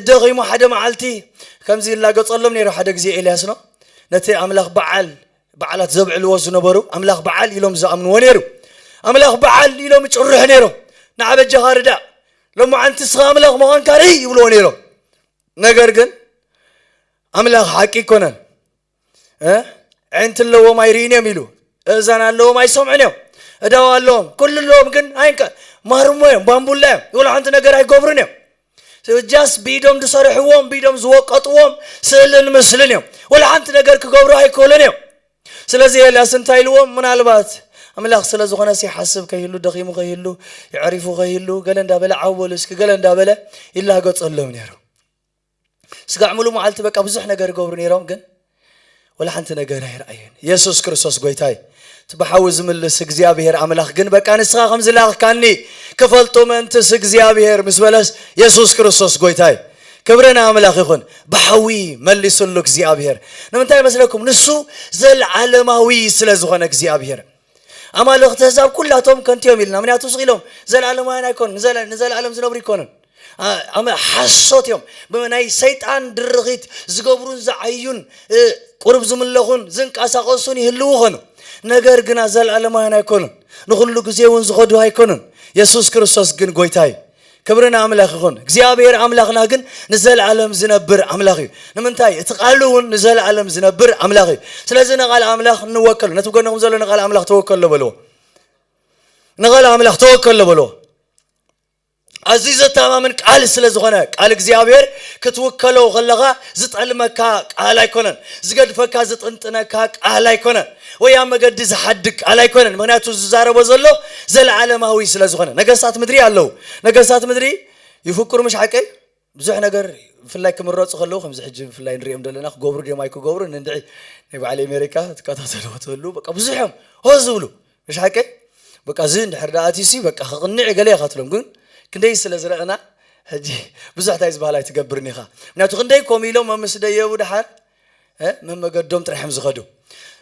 ደኺሙ ሓደ መዓልቲ ከምዚ ይላገጸሎም ነይሩ። ሓደ ግዜ ኤልያስ ነው ነቲ ኣምላኽ በዓል በዓላት ዘብዕልዎ ዝነበሩ ኣምላኽ በዓል ኢሎም ዝኣምንዎ ነይሩ። ኣምላኽ በዓል ኢሎም ይጭርሑ ነይሮም። ንዓ በጃኻ ርዳእ፣ ሎማዓንቲ ንስኻ ኣምላኽ ምዃንካ ርኢ ይብልዎ ነይሮም። ነገር ግን ኣምላኽ ሓቂ ኣይኮነን። እ? ኣዒንቲ ኣለዎም ኣይርእዩን እዮም ኢሉ፣ እዛን ኣለዎም ኣይሰምዑን እዮም፣ እዳው ኣለዎም ኩሉ ኣለዎም ግን ኣይንቀ ማርሞ እዮም፣ ባምቡላ እዮም፣ ወላ ሓንቲ ነገር ኣይገብሩን እዮም። ጃስት ብኢዶም ዝሰርሕዎም ብኢዶም ዝወቀጥዎም ስእልን ምስልን እዮም። ወላ ሓንቲ ነገር ክገብሩ ኣይክእሉን እዮም። ስለዚ ኤልያስ እንታይ ኢልዎም? ምናልባት ኣምላኽ ስለ ዝኾነ ይሓስብ ከይህሉ፣ ደኺሙ ከይህሉ፣ የዕሪፉ ከይህሉ፣ ገለ እንዳበለ ዓው በሉ እስኪ ገለ እንዳበለ ይላገጸሎም ነይሩ። ስጋዕ ሙሉ መዓልቲ በቃ ብዙሕ ነገር ይገብሩ ነይሮም፣ ግን ወላ ሓንቲ ነገር ኣይረኣዩን። የሱስ ክርስቶስ ጎይታ እዩ። እቲ ብሓዊ ዝምልስ እግዚኣብሔር ኣምላኽ ግን በቃ ንስኻ ከም ዝላኽካኒ ክፈልጡ ምእንትስ እግዚኣብሔር ምስ በለስ የሱስ ክርስቶስ ጎይታ እዩ። ክብሪ ንኣምላኽ ይኹን። ብሓዊ መሊሱሉ እግዚኣብሔር። ንምንታይ መስለኩም? ንሱ ዘለዓለማዊ ስለ ዝኾነ እግዚኣብሔር። ኣማልኽቲ ኣህዛብ ኩላቶም ከንቱ እዮም ኢልና። ምክንያቱ ስቕ ኢሎም ዘለዓለማውያን ኣይኮኑን፣ ንዘለ-፣ ንዘለዓለም ዝነብሩ ኣይኮኑን። ኣ-፣ ኣመ-፣ ሓሶት እዮም። ብናይ ሰይጣን ድርኺት ዝገብሩን ዝዓዩን፣ እ፣ ቁሩብ ዝምለኹን ዝንቀሳቐሱን ይህልዉ ኾኑ። ነገር ግና ዘለዓለማውያን ኣይኮኑን። ንኹሉ ግዜ እውን ዝኸዱ ኣይኮኑን። የሱስ ክርስቶስ ግን ጎይታ እዩ። ክብሪ ንኣምላኽ ይኹን። እግዚኣብሔር ኣምላኽና ግን ንዘለዓለም ዝነብር ኣምላኽ እዩ። ንምንታይ? እቲ ቃሉ እውን ንዘለዓለም ዝነብር ኣምላኽ እዩ። ስለዚ ንቓል ኣምላኽ ንወከሉ። ነቲ ጎንኹም ዘሎ ንቓል ኣምላኽ ተወከሎ በልዎ። ንቓል ኣምላኽ ተወከሎ በልዎ። ኣዝዩ ዘተኣማምን ቃል ስለ ዝኾነ፣ ቃል እግዚኣብሔር ክትውከሎ ከለኻ ዝጠልመካ ቃል ኣይኮነን። ዝገድፈካ ዝጥንጥነካ ቃል ኣይኮነን። ወይ ኣብ መገዲ ዝሓድግ ቃል ኣይኮነን። ምኽንያቱ ዝዛረቦ ዘሎ ዘለዓለማዊ ስለ ዝኾነ። ነገስታት ምድሪ ኣለዉ። ነገስታት ምድሪ ይፍክሩ፣ ምሽ ሓቀይ? ብዙሕ ነገር ብፍላይ ክምረፁ ከለዉ፣ ከምዚ ሕጂ ብፍላይ ንሪኦም ዘለና፣ ክገብሩ ድዮም ኣይክገብሩ፣ ንንድዒ ናይ በዓል ኣሜሪካ ትከታተልዎ ትህሉ፣ በቃ ብዙሕ እዮም ሆ ዝብሉ፣ ምሽ ሓቀይ? በቃ እዚ እንድሕር ደኣ ኣትዩሲ፣ በቃ ክቕንዕ ገለ ኢኻ ትብሎም። ግን ክንደይ ስለ ዝረኣና፣ ሕጂ ብዙሕ እንታይ ዝበሃል ኣይትገብርን ኢኻ። ምክንያቱ ክንደይ ከምኡ ኢሎም ምስ ደየቡ ደሓር እ፣ መመገዶም ጥራሕ እዮም ዝኸዱ።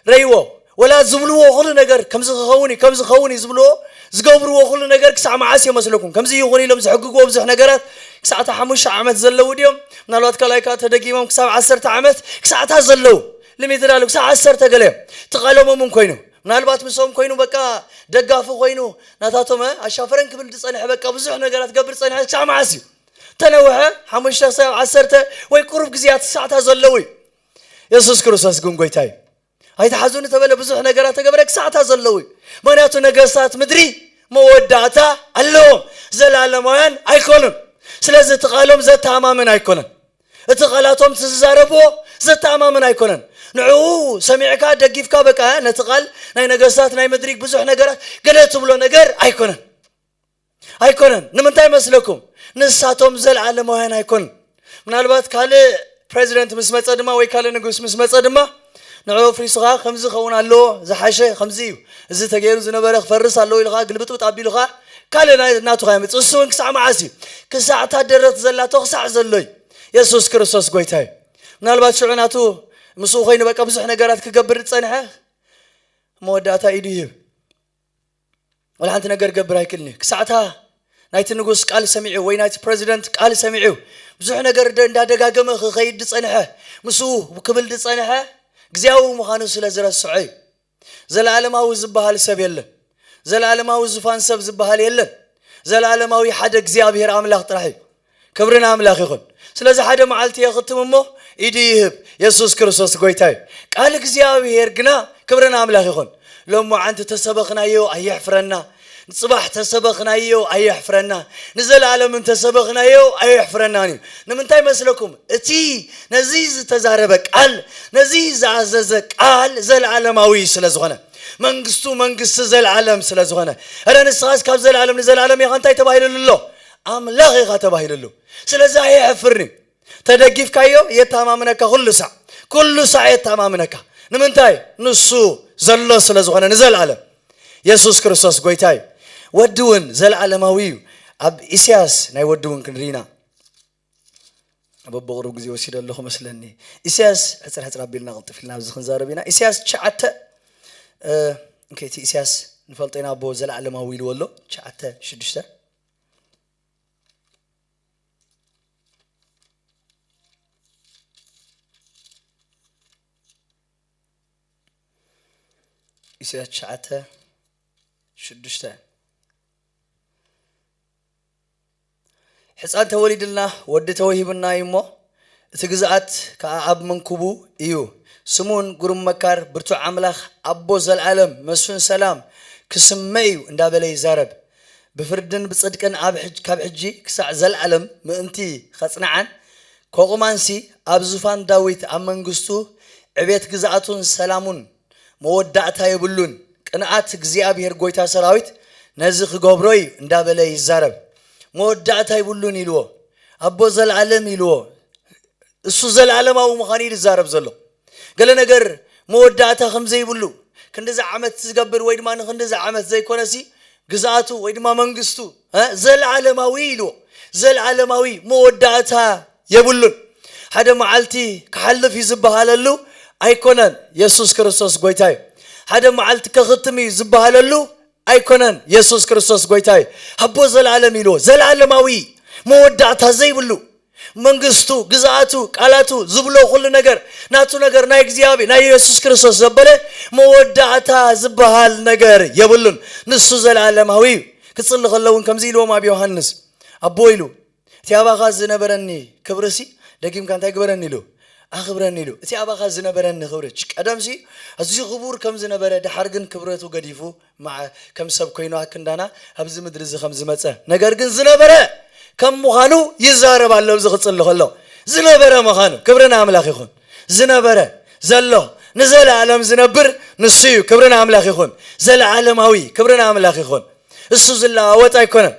ረይዎ፣ ወላ ዝብልዎ ኩሉ ነገር ከምዚ ክኸውን እዩ፣ ከምዚ ክኸውን እዩ ዝብልዎ፣ ዝገብርዎ ኩሉ ነገር ክሳዕ መዓስ ይመስለኩም? ከምዚ ይኹን ኢሎም ዝሕግግዎ ብዙሕ ነገራት ክሳዕ እታ ሓሙሽተ ዓመት ዘለዉ ድዮም? ምናልባት ካልኣይ ከዓ ተደጊሞም ክሳብ ዓሰርተ ዓመት ክሳዕ እታ ዘለዉ ሊሚትድ ኣሉ ክሳዕ ዓሰርተ ገለ እዮም። እቲ ቃሎሞም እውን ኮይኑ ምናልባት ምስኦም ኮይኑ በቃ ደጋፊ ኮይኑ ናታቶም ኣሻፈረን ክብል ዝፀንሐ በቃ ብዙሕ ነገራት ገብር ፀንሐ ክሳዕ መዓስ እዩ? ተነውሐ ሓሙሽተ ክሳብ ዓሰርተ ወይ ቁሩብ ግዜያት ክሳዕ እታ ዘለዉ እዩ። የሱስ ክርስቶስ ግን ጎይታ እዩ። ኣይትሓዙ እንተበለ ብዙሕ ነገራት ተገበረ ክሳዕታ ዘለዉ እዩ። ምክንያቱ ነገስታት ምድሪ መወዳእታ ኣለዎም፣ ዘላለማውያን ኣይኮኑን። ስለዚ እቲ ቃሎም ዘተኣማምን ኣይኮነን። እቲ ቃላቶም እቲ ዝዛረብዎ ዘተኣማምን ኣይኮነን። ንዕኡ ሰሚዕካ ደጊፍካ በቃ ነቲ ቃል ናይ ነገስታት ናይ ምድሪ ብዙሕ ነገራት ገለ ትብሎ ነገር ኣይኮነን። ኣይኮነን። ንምንታይ መስለኩም? ንሳቶም ዘለዓለማውያን ኣይኮኑን። ምናልባት ካልእ ፕሬዚደንት ምስ መጸ ድማ ወይ ካልእ ንጉስ ምስ መጸ ድማ ንዕኡ ፍሪስኻ ከምዚ ኸውን ኣለዎ ዝሓሸ ከምዚ እዩ፣ እዚ ተገይሩ ዝነበረ ክፈርስ ኣለዎ ኢልኻ ግልብጥብጥ ኣቢሉኻ ካልእ ናይ ናቱ ከየምጽእ እሱ እውን ክሳዕ መዓስ እዩ? ክሳዕ እታ ደረት ዘላቶ ክሳዕ ዘሎ እዩ። የሱስ ክርስቶስ ጎይታ እዩ። ምናልባት ሽዑ ናቱ ምስኡ ኮይኑ በቃ ብዙሕ ነገራት ክገብር ዝጸንሐ መወዳእታ ኢዱ ይህብ። ወላ ሓንቲ ነገር ገብር ኣይክእልን እዩ። ክሳዕታ ናይቲ ንጉስ ቃል ሰሚዑ ወይ ናይቲ ፕረዚደንት ቃል ሰሚዑ ብዙሕ ነገር ደ- እንዳደጋገመ ክኸይድ ዝጸንሐ ምስኡ ክብል ዝጸንሐ እግዚኣብዊ ምዃኑ ስለ ዝረስዖ እዩ። ዘለዓለማዊ ዝበሃል ሰብ የለን። ዘለዓለማዊ ዝፋን ሰብ ዝበሃል የለን። ዘለዓለማዊ ሓደ እግዚኣብሔር ኣምላኽ ጥራሕ እዩ። ክብሪ ንኣምላኽ ይኹን። ስለዚ ሓደ መዓልቲ የኽትም እሞ ኢዱ ይህብ። የሱስ ክርስቶስ ጎይታ እዩ። ቃል እግዚኣብሔር ግና ክብሪ ንኣምላኽ ይኹን። ሎሚ ዓንቲ ተሰበኽናዮ ኣየሕፍረና። ንጽባሕ ተሰበኽናዮ ኣየሕፍረና። ንዘለኣለም እንተሰበኽናዮ ኣየሕፍረናን እዩ። ንምንታይ መስለኩም? እቲ ነዚ ዝተዛረበ ቃል፣ ነዚ ዝኣዘዘ ቃል ዘለኣለማዊ እዩ ስለ ዝኾነ፣ መንግስቱ መንግስቲ ዘለኣለም ስለ ዝኾነ፣ እረ ንስኻስ ካብ ዘለኣለም ንዘለኣለም ኢኻ እንታይ ተባሂሉሉ ኣሎ? ኣምላኽ ኢኻ ተባሂሉሉ። ስለዚ ኣየሕፍርን እዩ። ተደጊፍካዮ የተማምነካ፣ ኩሉ ሳዕ ኩሉ ሳዕ የተማምነካ። ንምንታይ? ንሱ ዘሎ ስለ ዝኾነ ንዘለኣለም። የሱስ ክርስቶስ ጎይታ እዩ። ወዲ እውን ዘለኣለማዊ እዩ። ኣብ ኢሳያስ ናይ ወዲ እውን ክንርኢና በብቕሩብ ግዜ ወሲደ ኣለኹ መስለኒ። ኢሳያስ ሕፅር ሕፅር ኣቢልና ቅልጥፍ ኢልና ኣብዚ ክንዛረብ ኢና። ኢሳያስ ትሽዓተ፣ እ፣ ኦኬ፣ እቲ ኢሳያስ ንፈልጦ ኢና፣ ኣቦ ዘለዓለማዊ ኢልዎ ኣሎ። ትሽዓተ ሽዱሽተ። ኢሳያስ ትሽዓተ ሽዱሽተ። ሕፃን ተወሊድልና፣ ወዲ ተወሂቡና እዩ እሞ፣ እቲ ግዝኣት ከኣ ኣብ መንኩቡ እዩ። ስሙን ግሩም መካር፣ ብርቱዕ ኣምላኽ፣ ኣቦ ዘልኣለም፣ መስፍን ሰላም ክስመ እዩ እንዳበለ ይዛረብ። ብፍርድን ብጽድቅን ኣብ ሕጅ-፣ ካብ ሕጂ ክሳዕ ዘልኣለም ምእንቲ ኸጽንዓን ከቑማንሲ፣ ኣብ ዙፋን ዳዊት ኣብ መንግስቱ ዕቤት ግዝኣቱን ሰላሙን መወዳእታ የብሉን። ቅንኣት እግዚኣብሔር ጎይታ ሰራዊት ነዚ ክገብሮ እዩ እንዳበለ ይዛረብ። መወዳእታ የብሉን ኢልዎ። ኣቦ ዘልኣለም ኢልዎ። እሱ ዘልኣለማዊ ምዃኑ እዩ ዝዛረብ ዘሎ። ገለ ነገር መወዳእታ ከም ዘይብሉ፣ ክንዲዚ ዓመት ዝገብር ወይ ድማ ንክንዲዚ ዓመት ዘይኮነሲ ግዝኣቱ ወይ ድማ መንግስቱ፣ እ፣ ዘልኣለማዊ ኢልዎ። ዘልኣለማዊ መወዳእታ የብሉን። ሓደ መዓልቲ ክሓልፍ እዩ ዝበሃለሉ ኣይኮነን። የሱስ ክርስቶስ ጎይታ እዩ። ሓደ መዓልቲ ከኽትም እዩ ዝበሃለሉ ኣይኮነን። የሱስ ክርስቶስ ጎይታ እዩ። ኣቦ ዘልኣለም ኢልዎ። ዘልኣለማዊ መወዳእታ ዘይብሉ መንግስቱ፣ ግዝኣቱ፣ ቃላቱ ዝብሎ ኩሉ ነገር ናቱ ነገር ናይ እግዚኣብሔር ናይ የሱስ ክርስቶስ ዘበለ መወዳእታ ዝበሃል ነገር የብሉን። ንሱ ዘልኣለማዊ እዩ። ክጽሊ ከሎ እውን ከምዚ ኢልዎም ኣብ ዮሃንስ፣ ኣቦ ኢሉ፣ እቲ ኣባኻ ዝነበረኒ ክብርሲ ደጊምካ እንታይ ግበረኒ ኢሉ? ኣኽብረኒ ኢሉ። እቲ ኣባኻ ዝነበረኒ ክብሪ፣ ቀደምሲ ኣዝዩ ክቡር ከም ዝነበረ፣ ደሓር ግን ክብረቱ ገዲፉ፣ መዓ-፣ ከም ሰብ ኮይኑ ኣክንዳና ኣብዚ ምድሪ እዚ ከም ዝመጸ፣ ነገር ግን ዝነበረ ከም ምዃኑ ይዛረብ ኣሎ። ኣብዚ ክጽሊ ከሎ ዝነበረ ምዃኑ፣ ክብሪ ንኣምላኽ ይኹን። ዝነበረ፣ ዘሎ፣ ንዘለኣለም ዝነብር ንሱ እዩ። ክብሪ ንኣምላኽ ይኹን። ዘለኣለማዊ፣ ክብሪ ንኣምላኽ ይኹን። እሱ ዝለዋወጥ ኣይኮነን።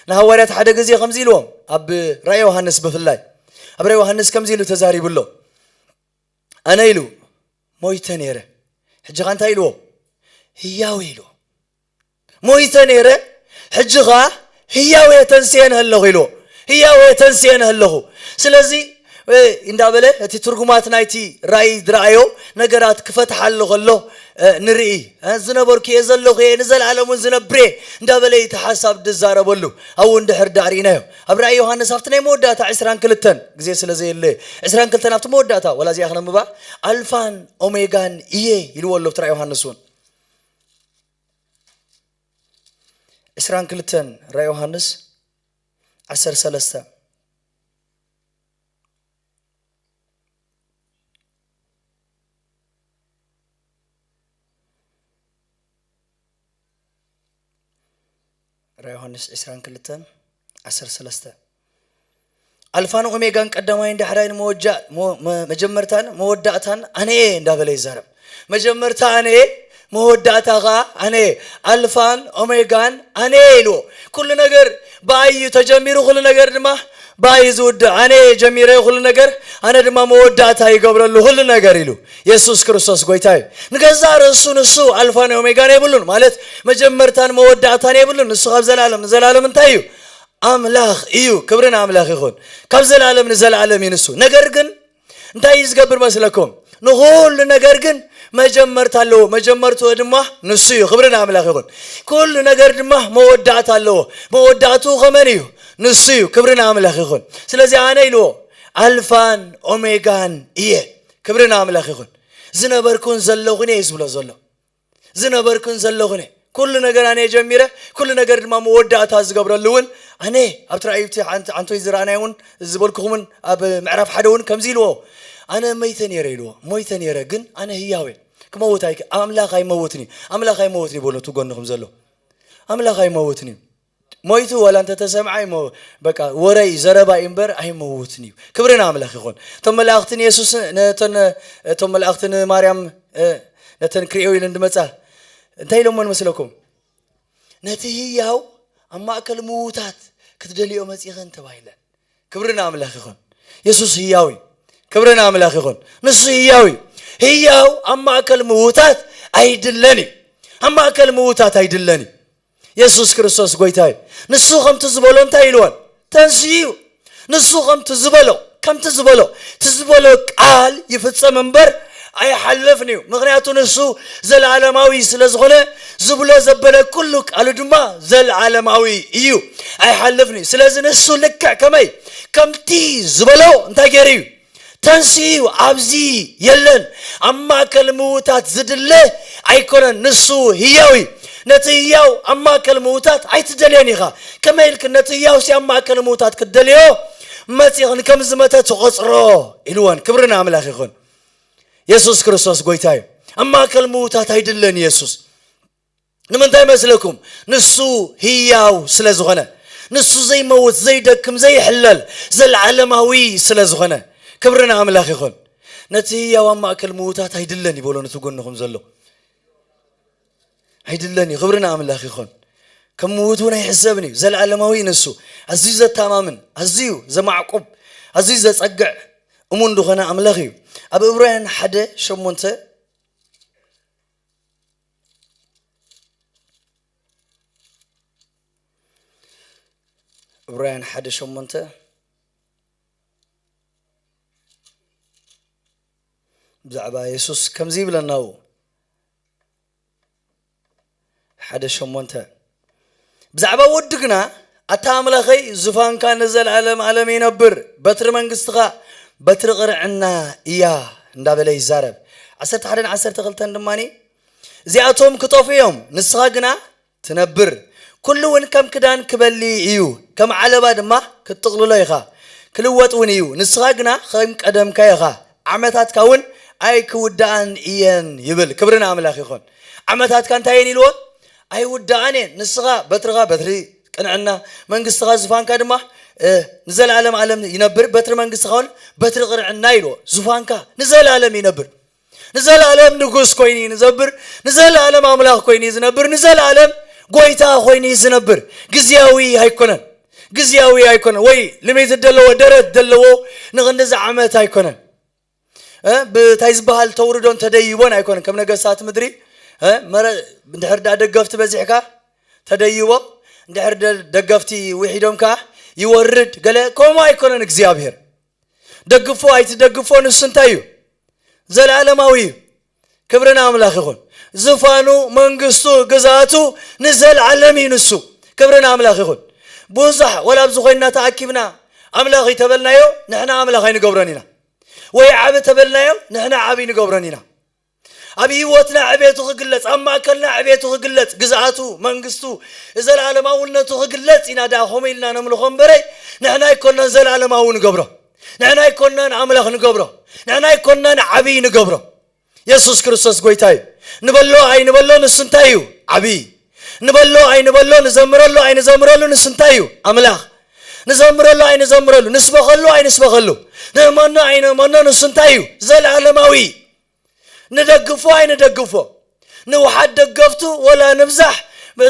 ንሃዋርያት ሓደ ግዜ ከምዚ ኢልዎም፣ ኣብ ራእይ ዮሃንስ ብፍላይ፣ ኣብ ራእይ ዮሃንስ ከምዚ ኢሉ ተዛሪቡ ኣሎ። ኣነ ኢሉ ሞይተ ነይረ፣ ሕጂ ኸ እንታይ ኢልዎ? ህያው ኢልዎ። ሞይተ ነይረ፣ ሕጂ ኸኣ ህያው እየ፣ ተንስኤ ነህ ኣለኹ ኢልዎ። ህያው እየ፣ ተንስኤ ነህ ኣለኹ። ስለዚ እንዳበለ እቲ ትርጉማት ናይቲ ራእይ ዝረኣዮ ነገራት ክፈትሓሉ ከሎ ንርኢ። ዝነበርኩ እየ፣ ዘለኹ እየ፣ ንዘለኣለም እውን ዝነብር እየ እንዳበለ እቲ ሓሳብ ዝዛረበሉ ኣብኡ እንድሕር ዳእ ርኢናዮ። ኣብ ራእይ ዮሃንስ ኣብቲ ናይ መወዳእታ ዕስራን ክልተን፣ ግዜ ስለ ዘየለ፣ ዕስራን ክልተን ኣብቲ መወዳእታ፣ ዋላ እዚኣ ክነንብባ፣ ኣልፋን ኦሜጋን እየ ኢልዎ ኣሎ ኣብቲ ራእይ ዮሃንስ እውን። ዕስራን ክልተን ራእይ ዮሃንስ ዓሰርተ ሰለስተ። ራእይ ዮሃንስ ዕስራን ክልተን ዓሰርተ ሰለስተ። ኣልፋን ኦሜጋን ቀዳማይን ዳሕራይን መወጃ-፣ መ-፣ መ-፣ መጀመርታን መወዳእታን ኣነ እየ እንዳበለ ይዛረብ። መጀመርታ ኣነ እየ፣ መወዳእታ ኸዓ ኣነ እየ። ኣልፋን ኦሜጋን ኣነ እየ ኢልዎ። ኩሉ ነገር ብኣይ እዩ ተጀሚሩ፣ ኩሉ ነገር ድማ ብኣይ እዩ ዝውድእ። ኣነ እየ ጀሚረ ኩሉ ነገር፣ ኣነ ድማ መወዳእታ ይገብረሉ ኩሉ ነገር ኢሉ። የሱስ ክርስቶስ ጎይታ እዩ። ንገዛእ ርእሱ ንሱ ኣልፋን ኦሜጋን የብሉን፣ ማለት መጀመርታን መወዳእታን የብሉን። ንሱ ካብ ዘላለም ንዘላለም እንታይ እዩ? ኣምላኽ እዩ። ክብሪ ንኣምላኽ ይኹን። ካብ ዘላለም ንዘላለም እዩ ንሱ። ነገር ግን እንታይ እዩ ዝገብር መስለኩም? ንኹሉ ነገር ግን መጀመርታ ኣለዎ። መጀመርትኡ ድማ ንሱ እዩ። ክብሪ ንኣምላኽ ይኹን። ኩሉ ነገር ድማ መወዳእታ ኣለዎ። መወዳእትኡ ከመን እዩ? ንሱ እዩ። ክብሪ ንኣምላኽ ይኹን። ስለዚ ኣነ ኢልዎ ኣልፋን ኦሜጋን እየ። ክብሪ ንኣምላኽ ይኹን። ዝነበርኩን ዘለኹን እየ ዝብሎ ዘሎ። ዝነበርኩን ዘለኹን እየ። ኩሉ ነገር ኣነ ጀሚረ፣ ኩሉ ነገር ድማ መወዳእታ ዝገብረሉ እውን ኣነ። ኣብቲ ራእይ እቲ ዓንት-፣ ዓንቶይ ዝረኣናዮ እውን ዝበልኩኹምን ኣብ ምዕራፍ ሓደ እውን ከምዚ ኢልዎ፣ ኣነ መይተ ነይረ ኢልዎ። ሞይተ ነይረ፣ ግን ኣነ ህያው እየ። ክመውት ኣይክ-፣ ኣምላኽ ኣይመውትን እዩ። ኣምላኽ ኣይመውትን እዩ በሎ፣ እቲ ጎንኹም ዘሎ። ኣምላኽ ኣይመውትን እዩ። ሞይቱ ዋላ እንተተሰምዐ ኣይሞ-፣ በቃ ወረ እዩ፣ ዘረባ እዩ እምበር ኣይመውትን እዩ። ክብሪ ንኣምላኽ ይኹን። እቶም መላእኽቲ ንየሱስ፣ ነተን፣ እቶም መላእኽቲ ንማርያም፣ እ፣ ነተን ክርእዮ ኢለን ዝመጻ እንታይ ኢሎሞን መስለኩም? ነቲ ህያው ኣብ ማእከል ምዉታት ክትደልዮ መጺኽን ተባሂለን። ክብሪ ንኣምላኽ ይኹን። የሱስ ህያው እዩ። ክብሪ ንኣምላኽ ይኹን። ንሱ ህያው እዩ። ህያው ኣብ ማእከል ምዉታት ኣይድለን እዩ። ኣብ ማእከል ምዉታት ኣይድለን እዩ። የሱስ ክርስቶስ ጎይታ እዩ። ንሱ ከምቲ ዝበሎ እንታይ ኢልወን? ተንስኡ እዩ። ንሱ ከምቲ ዝበሎ፣ ከምቲ ዝበሎ፣ እቲ ዝበሎ ቃል ይፍጸም እምበር ኣይሓልፍን እዩ። ምኽንያቱ ንሱ ዘለዓለማዊ ስለ ዝኾነ፣ ዝብሎ ዘበለ ኩሉ ቃሉ ድማ ዘለዓለማዊ እዩ። ኣይሓልፍን እዩ። ስለዚ ንሱ ልክዕ ከመይ? ከምቲ ዝበሎ እንታይ ገይሩ እዩ? ተንስኡ እዩ፣ ኣብዚ የለን። ኣብ ማእከል ምዉታት ዝድለ ኣይኮነን፣ ንሱ ህያው እዩ። ነቲ ህያው ኣብ ማእከል ምዉታት ኣይትደልዮን ኢኻ። ከመይ ኢልክን ነቲ ህያውሲ ኣብ ማእከል ምዉታት ክትደልዮ መጺኽን? ከም ዝመተ ትቖጽሮ ኢልወን። ክብሪ ንኣምላኽ ይኹን። የሱስ ክርስቶስ ጎይታ እዩ። ኣብ ማእከል ምዉታት ኣይድለን የሱስ። ንምንታይ መስለኩም? ንሱ ህያው ስለ ዝኾነ፣ ንሱ ዘይመውት፣ ዘይደክም፣ ዘይሕለል፣ ዘለዓለማዊ ስለ ዝኾነ፣ ክብሪ ንኣምላኽ ይኹን። ነቲ ህያው ኣብ ማእከል ምዉታት ኣይድለን ይበሎ ነቲ ጎንኹም ዘሎ። ኣይድለን እዩ። ክብሪ ንኣምላኽ ይኹን። ከም ምዉት እውን ኣይሕሰብን እዩ። ዘለዓለማዊ እዩ ንሱ። ኣዝዩ ዘተኣማምን፣ ኣዝዩ ዘማዕቁብ፣ ኣዝዩ ዘጸግዕ እሙን ዝኾነ ኣምላኽ እዩ። ኣብ ዕብራውያን ሓደ ሸሞንተ፣ ዕብራውያን ሓደ ሸሞንተ ብዛዕባ የሱስ ከምዚ ይብለና፣ ኣብኡ ሓደ ሸሞንተ፣ ብዛዕባ ወዱ ግና፣ ኣታ ኣምላኸይ፣ ዙፋንካ ንዘለኣለም ኣለም ይነብር፣ በትሪ መንግስትኻ በትሪ ቅንዕና እያ እንዳበለ ይዛረብ። ዓሰርተ ሓደን ዓሰርተ ክልተን ድማ፣ እዚኣቶም ክጠፍኡ እዮም፣ ንስኻ ግና ትነብር። ኩሉ እውን ከም ክዳን ክበሊ እዩ፣ ከም ዓለባ ድማ ክትጥቕልሎ ኢኻ። ክልወጥ እውን እዩ፣ ንስኻ ግና ከም ቀደምካ ኢኻ፣ ዓመታትካ እውን ኣይክውድኣን እየን ይብል። ክብሪ ንኣምላኽ ይኹን። ዓመታትካ እንታይ እየን ኢልዎ? ኣይውድኣን እየን። ንስኻ በትርኻ በትሪ ቅንዕና፣ መንግስትኻ ዙፋንካ ድማ፣ እ፣ ንዘለኣለም ዓለም ይነብር። በትሪ መንግስትኻ እውን በትሪ ቅንዕና ኢልዎ። ዙፋንካ ንዘለኣለም ይነብር። ንዘለኣለም ንጉስ ኮይኑ እዩ ዝነብር። ንዘለኣለም ኣምላኽ ኮይኑ እዩ ዝነብር። ንዘለኣለም ጎይታ ኮይኑ እዩ ዝነብር። ግዝያዊ ኣይኮነን። ግዝያዊ ኣይኮነን። ወይ ልሜት ዘለዎ ደረት ዘለዎ ንኽንድዚ ዓመት ኣይኮነን። እ፣ ብታይ ዝበሃል ተውርዶን ተደይቦን ኣይኮነን። ከም ነገስታት ምድሪ፣ እ፣ መረ-፣ እንድሕር ደኣ ደገፍቲ በዚሕካ ተደይቦ፣ እንድሕር ደ-፣ ደገፍቲ ውሒዶም ከኣ ይወርድ። ገለ ከምኡ ኣይኮነን እግዚኣብሔር። ደግፎ ኣይትደግፎ፣ ንሱ እንታይ እዩ? ዘለዓለማዊ እዩ። ክብሪ ንኣምላኽ ይኹን። ዝፋኑ፣ መንግስቱ፣ ግዝኣቱ ንዘለዓለም እዩ ንሱ። ክብሪ ንኣምላኽ ይኹን። ብዙሕ ወላ ኣብዚ ኮይንና ተኣኪብና ኣምላኽ እዩ ተበልናዮ፣ ንሕና ኣምላኽ ኣይንገብሮን ኢና። ወይ ዓቢ ተበልናዮ፣ ንሕና ዓቢ ንገብሮን ኢና። ኣብ ህይወትና ዕቤቱ ክግለጽ፣ ኣብ ማእከልና ዕቤቱ ክግለጽ፣ ግዝኣቱ፣ መንግስቱ፣ ዘለዓለማውነቱ ክግለጽ ኢና ደኣ ከምኡ ኢልና ነምልኾ እምበረይ፣ ንሕና ኣይኮናን ዘለዓለማዊ ንገብሮ። ንሕና ኣይኮናን ኣምላኽ ንገብሮ። ንሕና ኣይኮናን ዓብዪ ንገብሮ። የሱስ ክርስቶስ ጎይታ እዩ። ንበሎ ኣይንበሎ ንሱ እንታይ እዩ? ዓብዪ። ንበሎ ኣይንበሎ፣ ንዘምረሎ ኣይንዘምረሉ ንሱ እንታይ እዩ? ኣምላኽ። ንዘምረሎ ኣይንዘምረሉ፣ ንስበኸሉ ኣይንስበኸሉ፣ ንእመኖ ኣይንእመኖ ንሱ እንታይ እዩ? ዘለዓለማዊ። ንደግፎ ኣይንደግፎ፣ ንውሓድ ደገፍቱ ወላ ንብዛሕ፣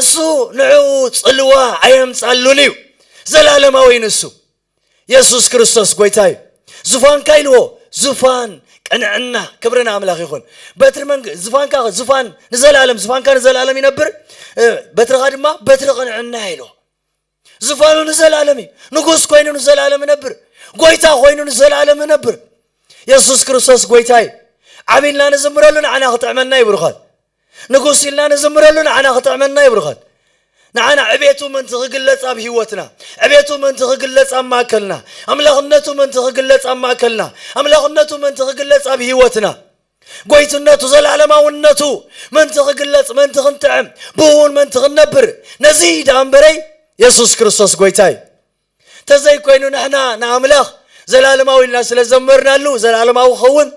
እሱ ንዕኡ ጽልዋ ኣየምጻሉን እዩ። ዘለዓለማዊ ንሱ። የሱስ ክርስቶስ ጎይታ እዩ። ዙፋንካ ኢልዎ፣ ዙፋን ቅንዕና። ክብሪ ንኣምላኽ ይኹን። በትሪ መንግ-፣ ዙፋንካ፣ ዙፋን ንዘለዓለም፣ ዙፋንካ ንዘለዓለም ይነብር፣ እ፣ በትርኻ ድማ በትሪ ቅንዕና ኢልዎ። ዙፋኑ ንዘለዓለም እዩ። ንጉስ ኮይኑ ንዘለዓለም ይነብር። ጎይታ ኮይኑ ንዘለዓለም ይነብር። የሱስ ክርስቶስ ጎይታ እዩ። ዓቢ ኢልና ንዝምረሉ ንዓና ክጥዕመና እዩ ብሩኻት። ንጉስ ኢልና ንዝምረሉ ንዓና ክጥዕመና እዩ ብሩኻት። ንዓና ዕቤቱ ምእንቲ ክግለጽ ኣብ ህይወትና፣ ዕቤቱ ምእንቲ ክግለጽ ኣብ ማእከልና፣ ኣምላኽነቱ ምእንቲ ክግለጽ ኣብ ማእከልና፣ ኣምላኽነቱ ምእንቲ ክግለጽ ኣብ ህይወትና፣ ጎይትነቱ፣ ዘለዓለማውነቱ ምእንቲ ክግለጽ፣ ምእንቲ ክንጥዕም፣ ብእውን ምእንቲ ክንነብር፣ ነዚ ደኣ እምበረይ የሱስ ክርስቶስ ጎይታ እዩ። ተዘይኮይኑ ንሕና ንኣምላኽ ዘላለማዊ ኢልና ስለ ዘመርናሉ ዘላለማዊ ክኸውን፣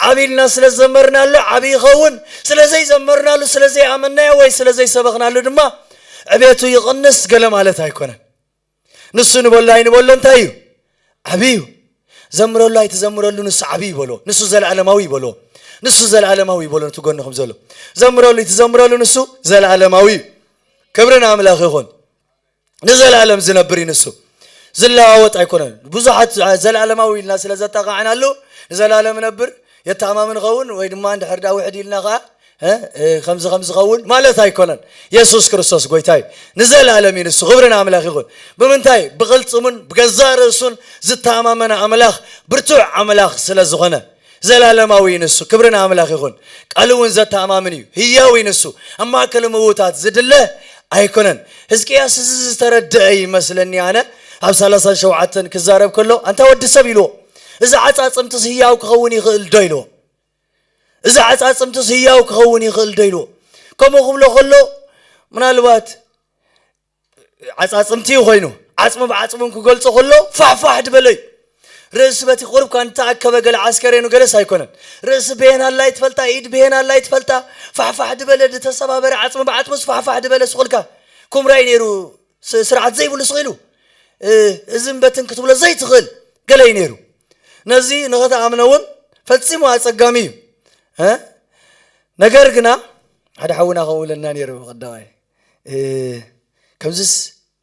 ዓቢ ኢልና ስለ ዘመርናሉ ዓቢ ይኸውን። ስለ ዘይዘመርናሉ፣ ስለ ዘይኣመናዮ ወይ ስለ ዘይሰበኽናሉ ድማ ዕቤቱ ይቕንስ ገለ ማለት ኣይኮነን። ንሱ ንበሎ ኣይንበሎ እንታይ እዩ? ዓቢ እዩ። ዘምረሉ ኣይትዘምረሉ ንሱ ዓቢ ይበሎ። ንሱ ዘለዓለማዊ ይበሎ። ንሱ ዘለዓለማዊ ይበሎ። ነቲ ጎንኹም ዘሎ ዘምረሉ ኣይትዘምረሉ ንሱ ዘለዓለማዊ እዩ። ክብሪ ንኣምላኽ ይኹን። ንዘለዓለም ዝነብር እዩ ንሱ። ዝለዋወጥ ኣይኮነን። ብዙሓት ዘለዓለማዊ ኢልና ስለ ዘጣቓዕናሉ ንዘለዓለም ነብር የተኣማምን ኸውን ወይ ድማ እንድሕር ዳ ውሕድ ኢልና ኸዓ፣ እ፣ እ፣ ከምዚ ከም ዝኸውን ማለት ኣይኮነን። የሱስ ክርስቶስ ጎይታ እዩ። ንዘለዓለም እዩ ንሱ። ክብሪ ንኣምላኽ ይኹን። ብምንታይ? ብቕልጽሙን ብገዛእ ርእሱን ዝተኣማመነ ኣምላኽ፣ ብርቱዕ ኣምላኽ ስለ ዝኾነ። ዘላለማዊ እዩ ንሱ። ክብሪ ንኣምላኽ ይኹን። ቃሉ እውን ዘተኣማምን እዩ። ህያው እዩ ንሱ። ኣብ ማእከል ምውታት ዝድለ ኣይኮነን። ህዝቅያስ እዚ ዝተረድአ ይመስለኒ ኣነ። ኣብ ሰላሳ ሸውዓተ ክዛረብ ከሎ፣ "ኣንታ ወዲ ሰብ" ኢልዎ፣ "እዚ ዓጻጽምትስ ህያው ክኸውን ይኽእል ዶ?" ኢልዎ። "እዚ ዓጻጽምትስ ህያው ክኸውን ይኽእል ዶ?" ኢልዎ። ከምኡ ክብሎ ከሎ፣ ምናልባት ዓጻጽምቲ እዩ ኮይኑ፣ ዓጽሚ ብዓጽሚ ክገልጾ ከሎ ፋሕፋሕ ድበለ እዩ። ርእሲ በቲ ቁሩብ እኳ እንተኣከበ ገለ ዓስከሬኑ ገለስ ኣይኮነን። ርእሲ ብሄን ኣላ ይትፈልጣ፣ ኢድ ብሄን ኣላ ይትፈልጣ፣ ፋሕፋሕ ድበለ፣ ድተሰባበረ፣ ዓጽሚ ብዓጽሙስ ፋሕፋሕ ድበለ ስቑልካ። ኩምራ እዩ ነይሩ፣ ስ-፣ ስርዓት ዘይብሉ ስቕ ኢሉ፣ እ፣ እዝን በትን ክትብሎ ዘይትኽእል ገለ እዩ ነይሩ። ነዚ ንኽትኣምኖ እውን ፈጺሙ ኣጸጋሚ እዩ። እ? ነገር ግና ሓደ ሓውና ከምኡ ኢለና ነይሩ ቀዳማይ። እ፣ ከምዚስ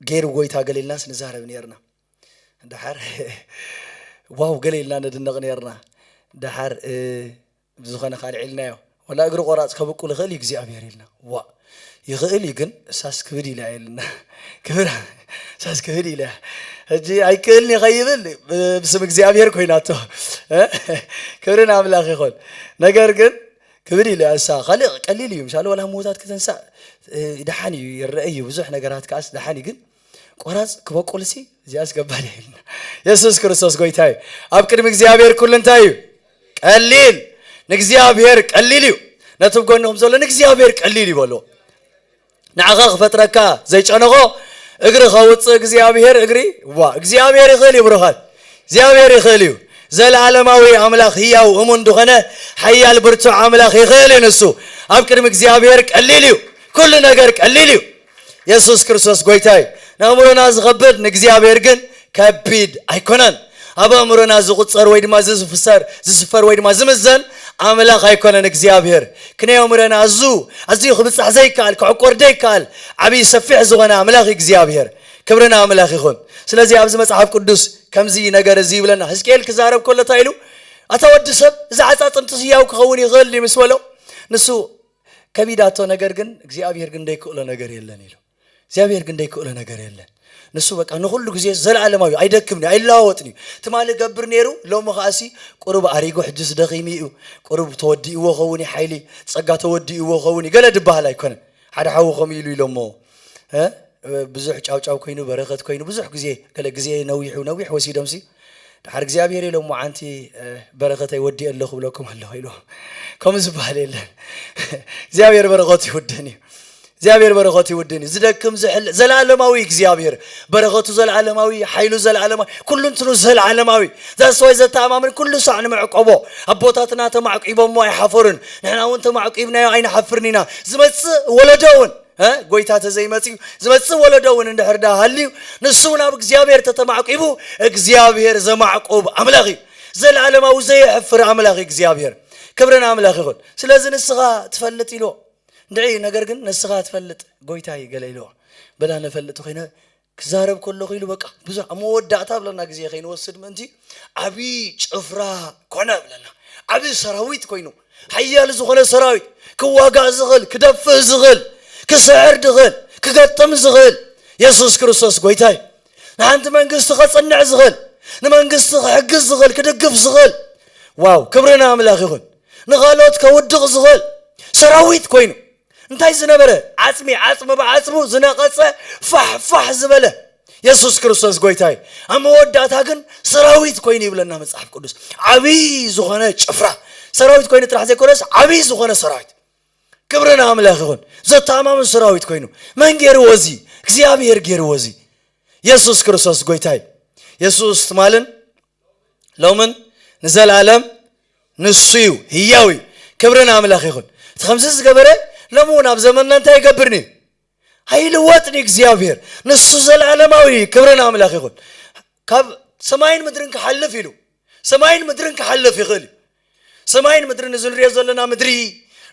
ገይሩ ጎይታ ገለ ኢልናስ ንዛረብ ነይርና። ደሓር ዋው ገለ ኢልና ነድነቕ ነይርና። ደሓር፣ እ፣ ብዝኾነ ካልዕ ኢልናዮ። ወላ እግሪ ቆራጽ ከብቁል ይኽእል እዩ እግዚኣብሔር ኢልና። ዋ፣ ይኽእል እዩ ግን እሳስ ክብድ ኢላ እያ ኢልና። ክብር፣ እሳስ ክብድ ኢላ እያ። ሕጂ ኣይክእልን እየ ከይብል ብ-፣ ብስም እግዚኣብሔር ኮይናቶ። እ? ክብሪ ንኣምላኽ ይኹን። ነገር ግን ክብድ ኢላ እያ እሳ። ካልእ ቀሊል እዩ። ምሻሉ ወላ ምዉታት ክትንሳእ፣ እ፣ ደሓን እዩ፣ ይረአ እዩ። ብዙሕ ነገራት ከኣስ ደሓን እዩ። ግን ቆራጽ ክበቁልሲ እዚኣስ ገባር እያ ኢልና። የሱስ ክርስቶስ ጎይታ እዩ። ኣብ ቅድሚ እግዚኣብሔር ኩሉ እንታይ እዩ? ቀሊል። ንእግዚኣብሔር ቀሊል እዩ። ነቲ ኣብ ጎንኹም ዘሎ ንእግዚኣብሔር ቀሊል እዩ በሎ። ንዓኻ ክፈጥረካ ዘይጨነቖ እግሪ ከውፅእ እግዚኣብሔር እግሪ፣ ዋ፣ እግዚኣብሔር ይኽእል እዩ ብሩኻት። እግዚኣብሔር ይኽእል እዩ። ዘለዓለማዊ ኣምላኽ ህያው እሙን ዝኾነ ሓያል ብርቱዕ ኣምላኽ ይኽእል እዩ ንሱ። ኣብ ቅድሚ እግዚኣብሔር ቀሊል እዩ። ኩሉ ነገር ቀሊል እዩ። የሱስ ክርስቶስ ጎይታ እዩ። ንኣእምሮና ዝኸብድ ንእግዚኣብሔር ግን ከቢድ ኣይኮነን። ኣብ ኣእምሮና ዝቑጸር ወይ ድማ ዝስፍሰር፣ ዝስፈር ወይ ድማ ዝምዘን ኣምላኽ ኣይኮነን እግዚኣብሔር። ክንየእምሮና ኣዝዩ፣ ኣዝዩ ክብጻሕ ዘይከኣል፣ ክዕቆር ዘይከኣል ዓብዪ ሰፊሕ ዝኾነ ኣምላኽ እዩ እግዚኣብሔር። ክብሪ ንኣምላኽ ይኹን። ስለዚ ኣብዚ መጽሓፍ ቅዱስ ከምዚ ነገር እዚ ይብለና። ሕዝቅኤል ክዛረብ ከሎ እንታይ ኢሉ? "ኣታ ወዲ ሰብ፣ እዚ ዓጻጽምቲ ህያው ክኸውን ይኽእል ድዩ?" ምስ በሎ፣ ንሱ ከቢዳቶ ነገር ግን እግዚኣብሔር ግን ዘይክእሎ ነገር የለን ኢሉ። እግዚኣብሔር ግን ዘይክእሎ ነገር የለን። ንሱ በቃ ንኹሉ ግዜ ዘለዓለማዊ እዩ፣ ኣይደክምን እዩ፣ ኣይለዋወጥን እዩ። ትማሊ ገብር ነይሩ፣ ሎሚ ከኣሲ ቁሩብ ኣሪጉ፣ ሕጅስ ደኺሙ እዩ፣ ቁሩብ ተወዲእዎ ኸውን እዩ ሓይሊ፣ ጸጋ ተወዲእዎ ኸውን እዩ፣ ገለ ድበሃል ኣይኮነን። ሓደ ሓዉ ከምኡ ኢሉ ኢሎሞ፣ እ? ብዙሕ ጫውጫው ኮይኑ፣ በረኸት ኮይኑ፣ ብዙሕ ግዜ፣ ገለ ግዜ ነዊሑ፣ ነዊሕ ወሲዶምሲ፣ ደሓር እግዚኣብሔር ኢሎሞ፣ "ዓንቲ፣ እ፣ በረኸተይ ወዲኤ ኣለኹ ብለኩም ኣለኹ" ኢልዎም። ከምኡ ዝበሃል የለን። እግዚኣብሔር በረኸቱ ይውደን እዩ። እግዚኣብሔር በረኸቱ ይውደን እዩ። ዝደክም ዝሕል-፣ ዘለዓለማዊ እግዚኣብሔር። በረኸቱ ዘለዓለማዊ፣ ሓይሉ ዘለዓለማዊ፣ ኩሉ እንትኑ ዘለዓለማዊ። ዛስዋይ ዘተኣማምን ኩሉ ሳዕ ንመዕቆቦ። ኣቦታትና ተማዕቂቦሞ ኣይሓፈሩን። ንሕና እውን ተማዕቂብናዮ ኣይንሓፍርን ኢና። ዝመጽእ ወለዶ እውን፣ እ፣ ጎይታ ተዘይመጽዩ፣ ዝመጽእ ወለዶ እውን እንድሕር ደኣ ሃልዩ፣ ንሱ እውን ኣብ እግዚኣብሔር ተተማዕቂቡ፣ እግዚኣብሔር ዘማዕቁብ ኣምላኽ እዩ። ዘለዓለማዊ ዘየሕፍር ኣምላኽ እዩ እግዚኣብሔር። ክብሪ ንኣምላኽ ይኹን። ስለዚ ንስኻ ትፈልጥ ኢልዎ። እንድዒ፣ ነገር ግን ንስኻ ትፈልጥ ጎይታይ ገለ ኢልዎ። በላ ነፈልጥ ኮይነ ክዛረብ ከለኹ ኢሉ በቃ ብዙሕ ኣብ መወዳእታ ብለና ግዜ ከይንወስድ ምእንቲ ዓብዪ ጭፍራ ኮነ ብለና። ዓብዪ ሰራዊት ኮይኑ፣ ሓያል ዝኾነ ሰራዊት፣ ክዋጋእ ዝኽእል፣ ክደፍእ ዝኽእል፣ ክስዕር ዝኽእል፣ ክገጥም ዝኽእል የሱስ ክርስቶስ ጎይታይ። ንሓንቲ መንግስቲ ከጽንዕ ዝኽእል፣ ንመንግስቲ ክሕግዝ ዝኽእል፣ ክድግፍ ዝኽእል። ዋው፣ ክብሪ ንኣምላኽ ይኹን። ንኻልኦት ከውድቕ ዝኽእል ሰራዊት ኮይኑ። እንታይ ዝነበረ? ዓጽሚ፣ ዓጽሚ ብዓጽሙ ዝነቐጸ፣ ፋሕ ፋሕ ዝበለ የሱስ ክርስቶስ ጎይታይ። ኣብ መወዳእታ ግን ሰራዊት ኮይኑ ይብለና መጽሓፍ ቅዱስ። ዓብዪ ዝኾነ ጭፍራ። ሰራዊት ኮይኑ ጥራሕ ዘይኮነስ፣ ዓብዪ ዝኾነ ሰራዊት። ክብሪ ንኣምላኽ ይኹን። ዘተኣማምን ሰራዊት ኮይኑ። መን ገይርዎ እዚ? እግዚኣብሔር ገይርዎ እዚ። የሱስ ክርስቶስ ጎይታይ። የሱስ ትማልን ሎምን ንዘለኣለም ንሱ እዩ፣ ህያው እዩ። ክብሪ ንኣምላኽ ይኹን። እቲ ከምዚ ዝገበረ ሎሚ እውን ኣብ ዘመንና እንታይ ይገብርኒ? ኣይልወጥን እዩ እግዚኣብሔር። ንሱ ዘለኣለማዊ እዩ። ክብሪ ንኣምላኽ ይኹን። ካብ ሰማይን ምድርን ክሓልፍ ኢሉ፣ ሰማይን ምድርን ክሓልፍ ይኽእል እዩ። ሰማይን ምድርን፣ እዚ ንሪኦ ዘለና ምድሪ፣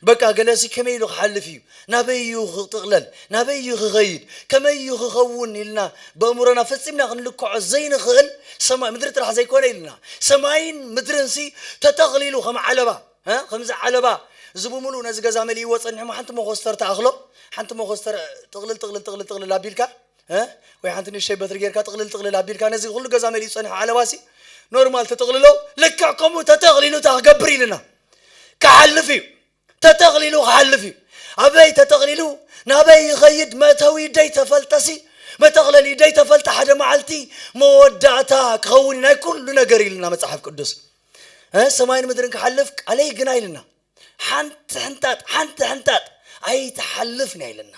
በቃ ገለሲ ከመይ ኢሉ ክሓልፍ እዩ? ናበይ እዩ ክጥቕለል? ናበይ እዩ ክኸይድ? ከመይ እዩ ክኸውን? ኢልና ብኣእምሮና ፈጺምና ክንልክዖ ዘይንኽእል ሰማይ፣ ምድሪ ጥራሕ ዘይኮነ ኢልና፣ ሰማይን ምድርንሲ ተተኽሊሉ ከም ዓለባ፣ እ? ከምዚ ዓለባ፣ እዚ ብምሉእ ነዚ ገዛ መሊእዎ ጸኒሑ፣ ሓንቲ መኾስተር ተኣኽሎ፣ ሓንቲ መኾስተር ጥቕልል፣ ጥቕልል፣ ጥቕልል፣ ጥቕልል ኣቢልካ፣ እ? ወይ ሓንቲ ንእሽተይ በትሪ ጌርካ ጥቕልል፣ ጥቕልል ኣቢልካ፣ ነዚ ኩሉ ገዛ መሊኡ ጸኒሑ ዓለባሲ፣ ኖርማል ተጠቕልሎ፣ ልክዕ ከምኡ ተተኽሊሉ እታ ክገብር ኢልና። ክሓልፍ እዩ። ተተኽሊሉ ክሓልፍ እዩ። ኣበይ ተተኽሊሉ፣ ናበይ ይኸይድ፣ መእተዊ ደይተፈልጠሲ፣ መተኽለሊ ደይተፈልጠ፣ ሓደ መዓልቲ መወዳእታ ክኸውን እዩ ናይ ኩሉ ነገር ኢልና መጽሓፍ ቅዱስ። እ፣ ሰማይን ምድርን ክሓልፍ ቃለይ ግና ኢልና። ሓንቲ ሕንጣጥ፣ ሓንቲ ሕንጣጥ ኣይትሓልፍን እያ ኢልና።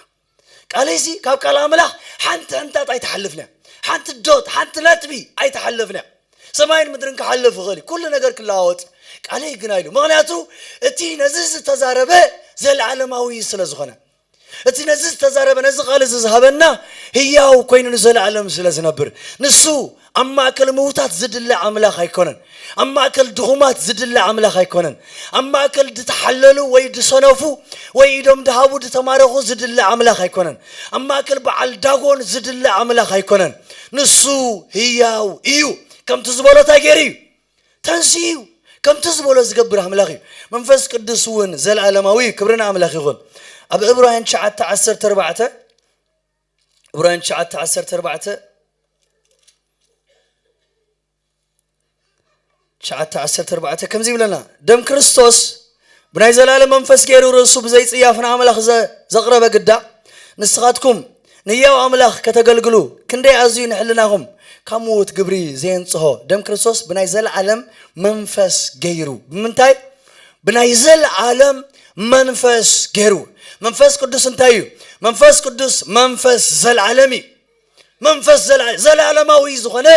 ቃለይሲ ካብ ቃል ኣምላኽ ሓንቲ ሕንጣጥ ኣይትሓልፍን እያ። ሓንቲ ዶት፣ ሓንቲ ነጥቢ ኣይትሓልፍን እያ። ሰማይን ምድርን ክሓልፍ ይኽእል እዩ። ኩሉ ነገር ክለዋወጥ ቃለይ ግና ኢሉ። ምኽንያቱ እቲ ነዚ ዝተዛረበ ዘለዓለማዊ ስለ ዝኾነ። እቲ ነዚ ዝተዛረበ፣ ነዚ ቃል እዚ ዝሃበና ህያው ኮይኑ ንዘለዓለም ስለ ዝነብር። ንሱ ኣብ ማእከል ምዉታት ዝድለ ኣምላኽ ኣይኮነን። ኣብ ማእከል ድኹማት ዝድለ ኣምላኽ ኣይኮነን። ኣብ ማእከል ዝተሓለሉ ወይ ዝሰነፉ ወይ ኢዶም ድሃቡ ዝተማረኹ ዝድለ ኣምላኽ ኣይኮነን። ኣብ ማእከል በዓል ዳጎን ዝድለ ኣምላኽ ኣይኮነን። ንሱ ህያው እዩ። ከምቲ ዝበሎ እንታይ ገይሩ እዩ? ተንሲኡ እዩ። ከምቲ ዝበሎ ዝገብር ኣምላኽ እዩ። መንፈስ ቅዱስ እውን ዘለኣለማዊ እዩ። ክብሪ ንኣምላኽ ይኹን። ኣብ ዕብራውያን ትሽዓተ ዓሰርተ ኣርባዕተ፣ ዕብራውያን ትሽዓተ ዓሰርተ ኣርባዕተ፣ ትሽዓተ ዓሰርተ ኣርባዕተ ከምዚ ይብለና፣ ደም ክርስቶስ ብናይ ዘላለም መንፈስ ገይሩ ርእሱ ብዘይጽያፍ ንኣምላኽ ዘ-፣ ዘቕረበ ግዳ፣ ንስኻትኩም ንህያው ኣምላኽ ከተገልግሉ ክንደይ ኣዝዩ ንሕልናኹም ካብ ምዉት ግብሪ ዘየንጽሆ። ደም ክርስቶስ ብናይ ዘለዓለም መንፈስ ገይሩ። ብምንታይ? ብናይ ዘለዓለም መንፈስ ገይሩ። መንፈስ ቅዱስ እንታይ እዩ? መንፈስ ቅዱስ መንፈስ ዘለዓለም እዩ። መንፈስ ዘላ-፣ ዘለዓለማዊ ዝኾነ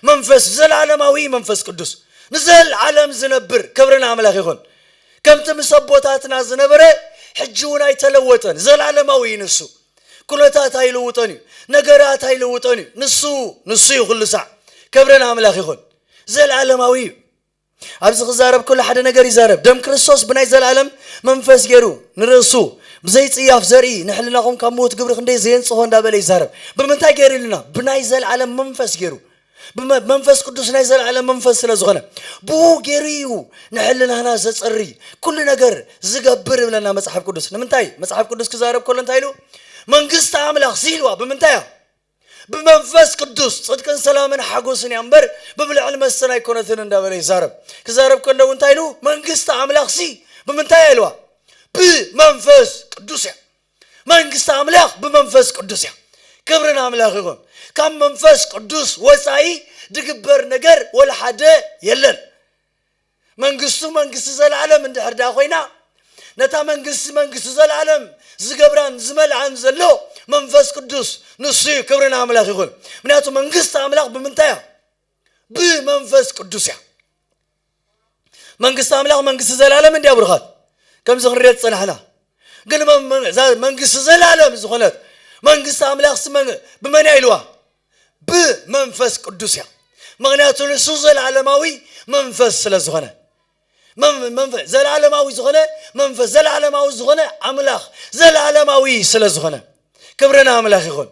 መንፈስ፣ ዘለዓለማዊ መንፈስ ቅዱስ ንዘለዓለም ዝነብር። ክብሪ ንኣምላኽ ይኹን። ከምቲ ምስ ኣቦታትና ዝነበረ ሕጂ እውን ኣይተለወጠን። ዘለዓለማዊ እዩ ንሱ። ኩነታት ኣይልውጦን እዩ። ነገራት ኣይልውጦን እዩ። ንሱ፣ ንሱ እዩ ኩሉ ሳዕ። ክብሪ ንኣምላኽ ይኹን። ዘለዓለማዊ እዩ። ኣብዚ ክዛረብ ከሎ ሓደ ነገር ይዛረብ። ደም ክርስቶስ ብናይ ዘለዓለም መንፈስ ገይሩ ንርእሱ ብዘይጽያፍ ዘርኢ ንሕልናኹም ካብ ምዉት ግብሪ ክንደይ ዘየንጽሆ እንዳበለ ይዛረብ። ብምንታይ ገይሩ ኢሉና? ብናይ ዘለዓለም መንፈስ ገይሩ። ብመ-፣ መንፈስ ቅዱስ ናይ ዘለዓለም መንፈስ ስለ ዝኾነ፣ ብኡ ገይሩ እዩ ንሕልናና ዘጸሪ፣ ኩሉ ነገር ዝገብር ይብለና መጽሓፍ ቅዱስ። ንምንታይ? መጽሓፍ ቅዱስ ክዛረብ ከሎ እንታይ ኢሉ? መንግስቲ ኣምላኽ ሲ ኢልዋ ብምንታይ እያ? ብመንፈስ ቅዱስ ጽድቅን ሰላምን ሓጎስን እያ እምበር ብብልዕን መስተን ኣይኮነትን እንዳበለ ይዛረብ። ክዛረብ ከለዉ እንታይ ኢሉ? መንግስቲ ኣምላኽ ሲ ብምንታይ እያ ኢልዋ? ብመንፈስ ቅዱስ እያ። መንግስቲ ኣምላኽ ብመንፈስ ቅዱስ እያ። ክብርን ኣምላኽ ይኹን። ካብ መንፈስ ቅዱስ ወፃኢ ድግበር ነገር ወላ ሓደ የለን። መንግስቱ መንግስቲ ዘለዓለም እንድሕር ዳ ኮይና፣ ነታ መንግስቲ መንግስቲ ዘለዓለም ዝገብራን ዝመልኣን ዘሎ መንፈስ ቅዱስ ንሱ እዩ። ክብርን ኣምላኽ ይኹን። ምክንያቱ መንግስቲ ኣምላኽ ብምንታይ እያ? ብመንፈስ ቅዱስ እያ። መንግስቲ ኣምላኽ መንግስቲ ዘለዓለም እንዲያ ብሩኻት፣ ከምዚ ክንሪኦ ዝጸናሕና። ግን መን- መን- እዛ መንግስቲ ዘለዓለም ዝኾነት መንግስቲ ኣምላኽ ሲ መን- ብመን እያ ኢልዋ? ብመንፈስ ቅዱስ እያ። ምክንያቱ ንሱ ዘለዓለማዊ መንፈስ ስለ ዝኾነ፣ መን- መንፈ- ዘለዓለማዊ ዝኾነ መንፈስ፣ ዘለዓለማዊ ዝኾነ ኣምላኽ፣ ዘለዓለማዊ ስለ ዝኾነ፣ ክብሪ ንኣምላኽ ይኹን።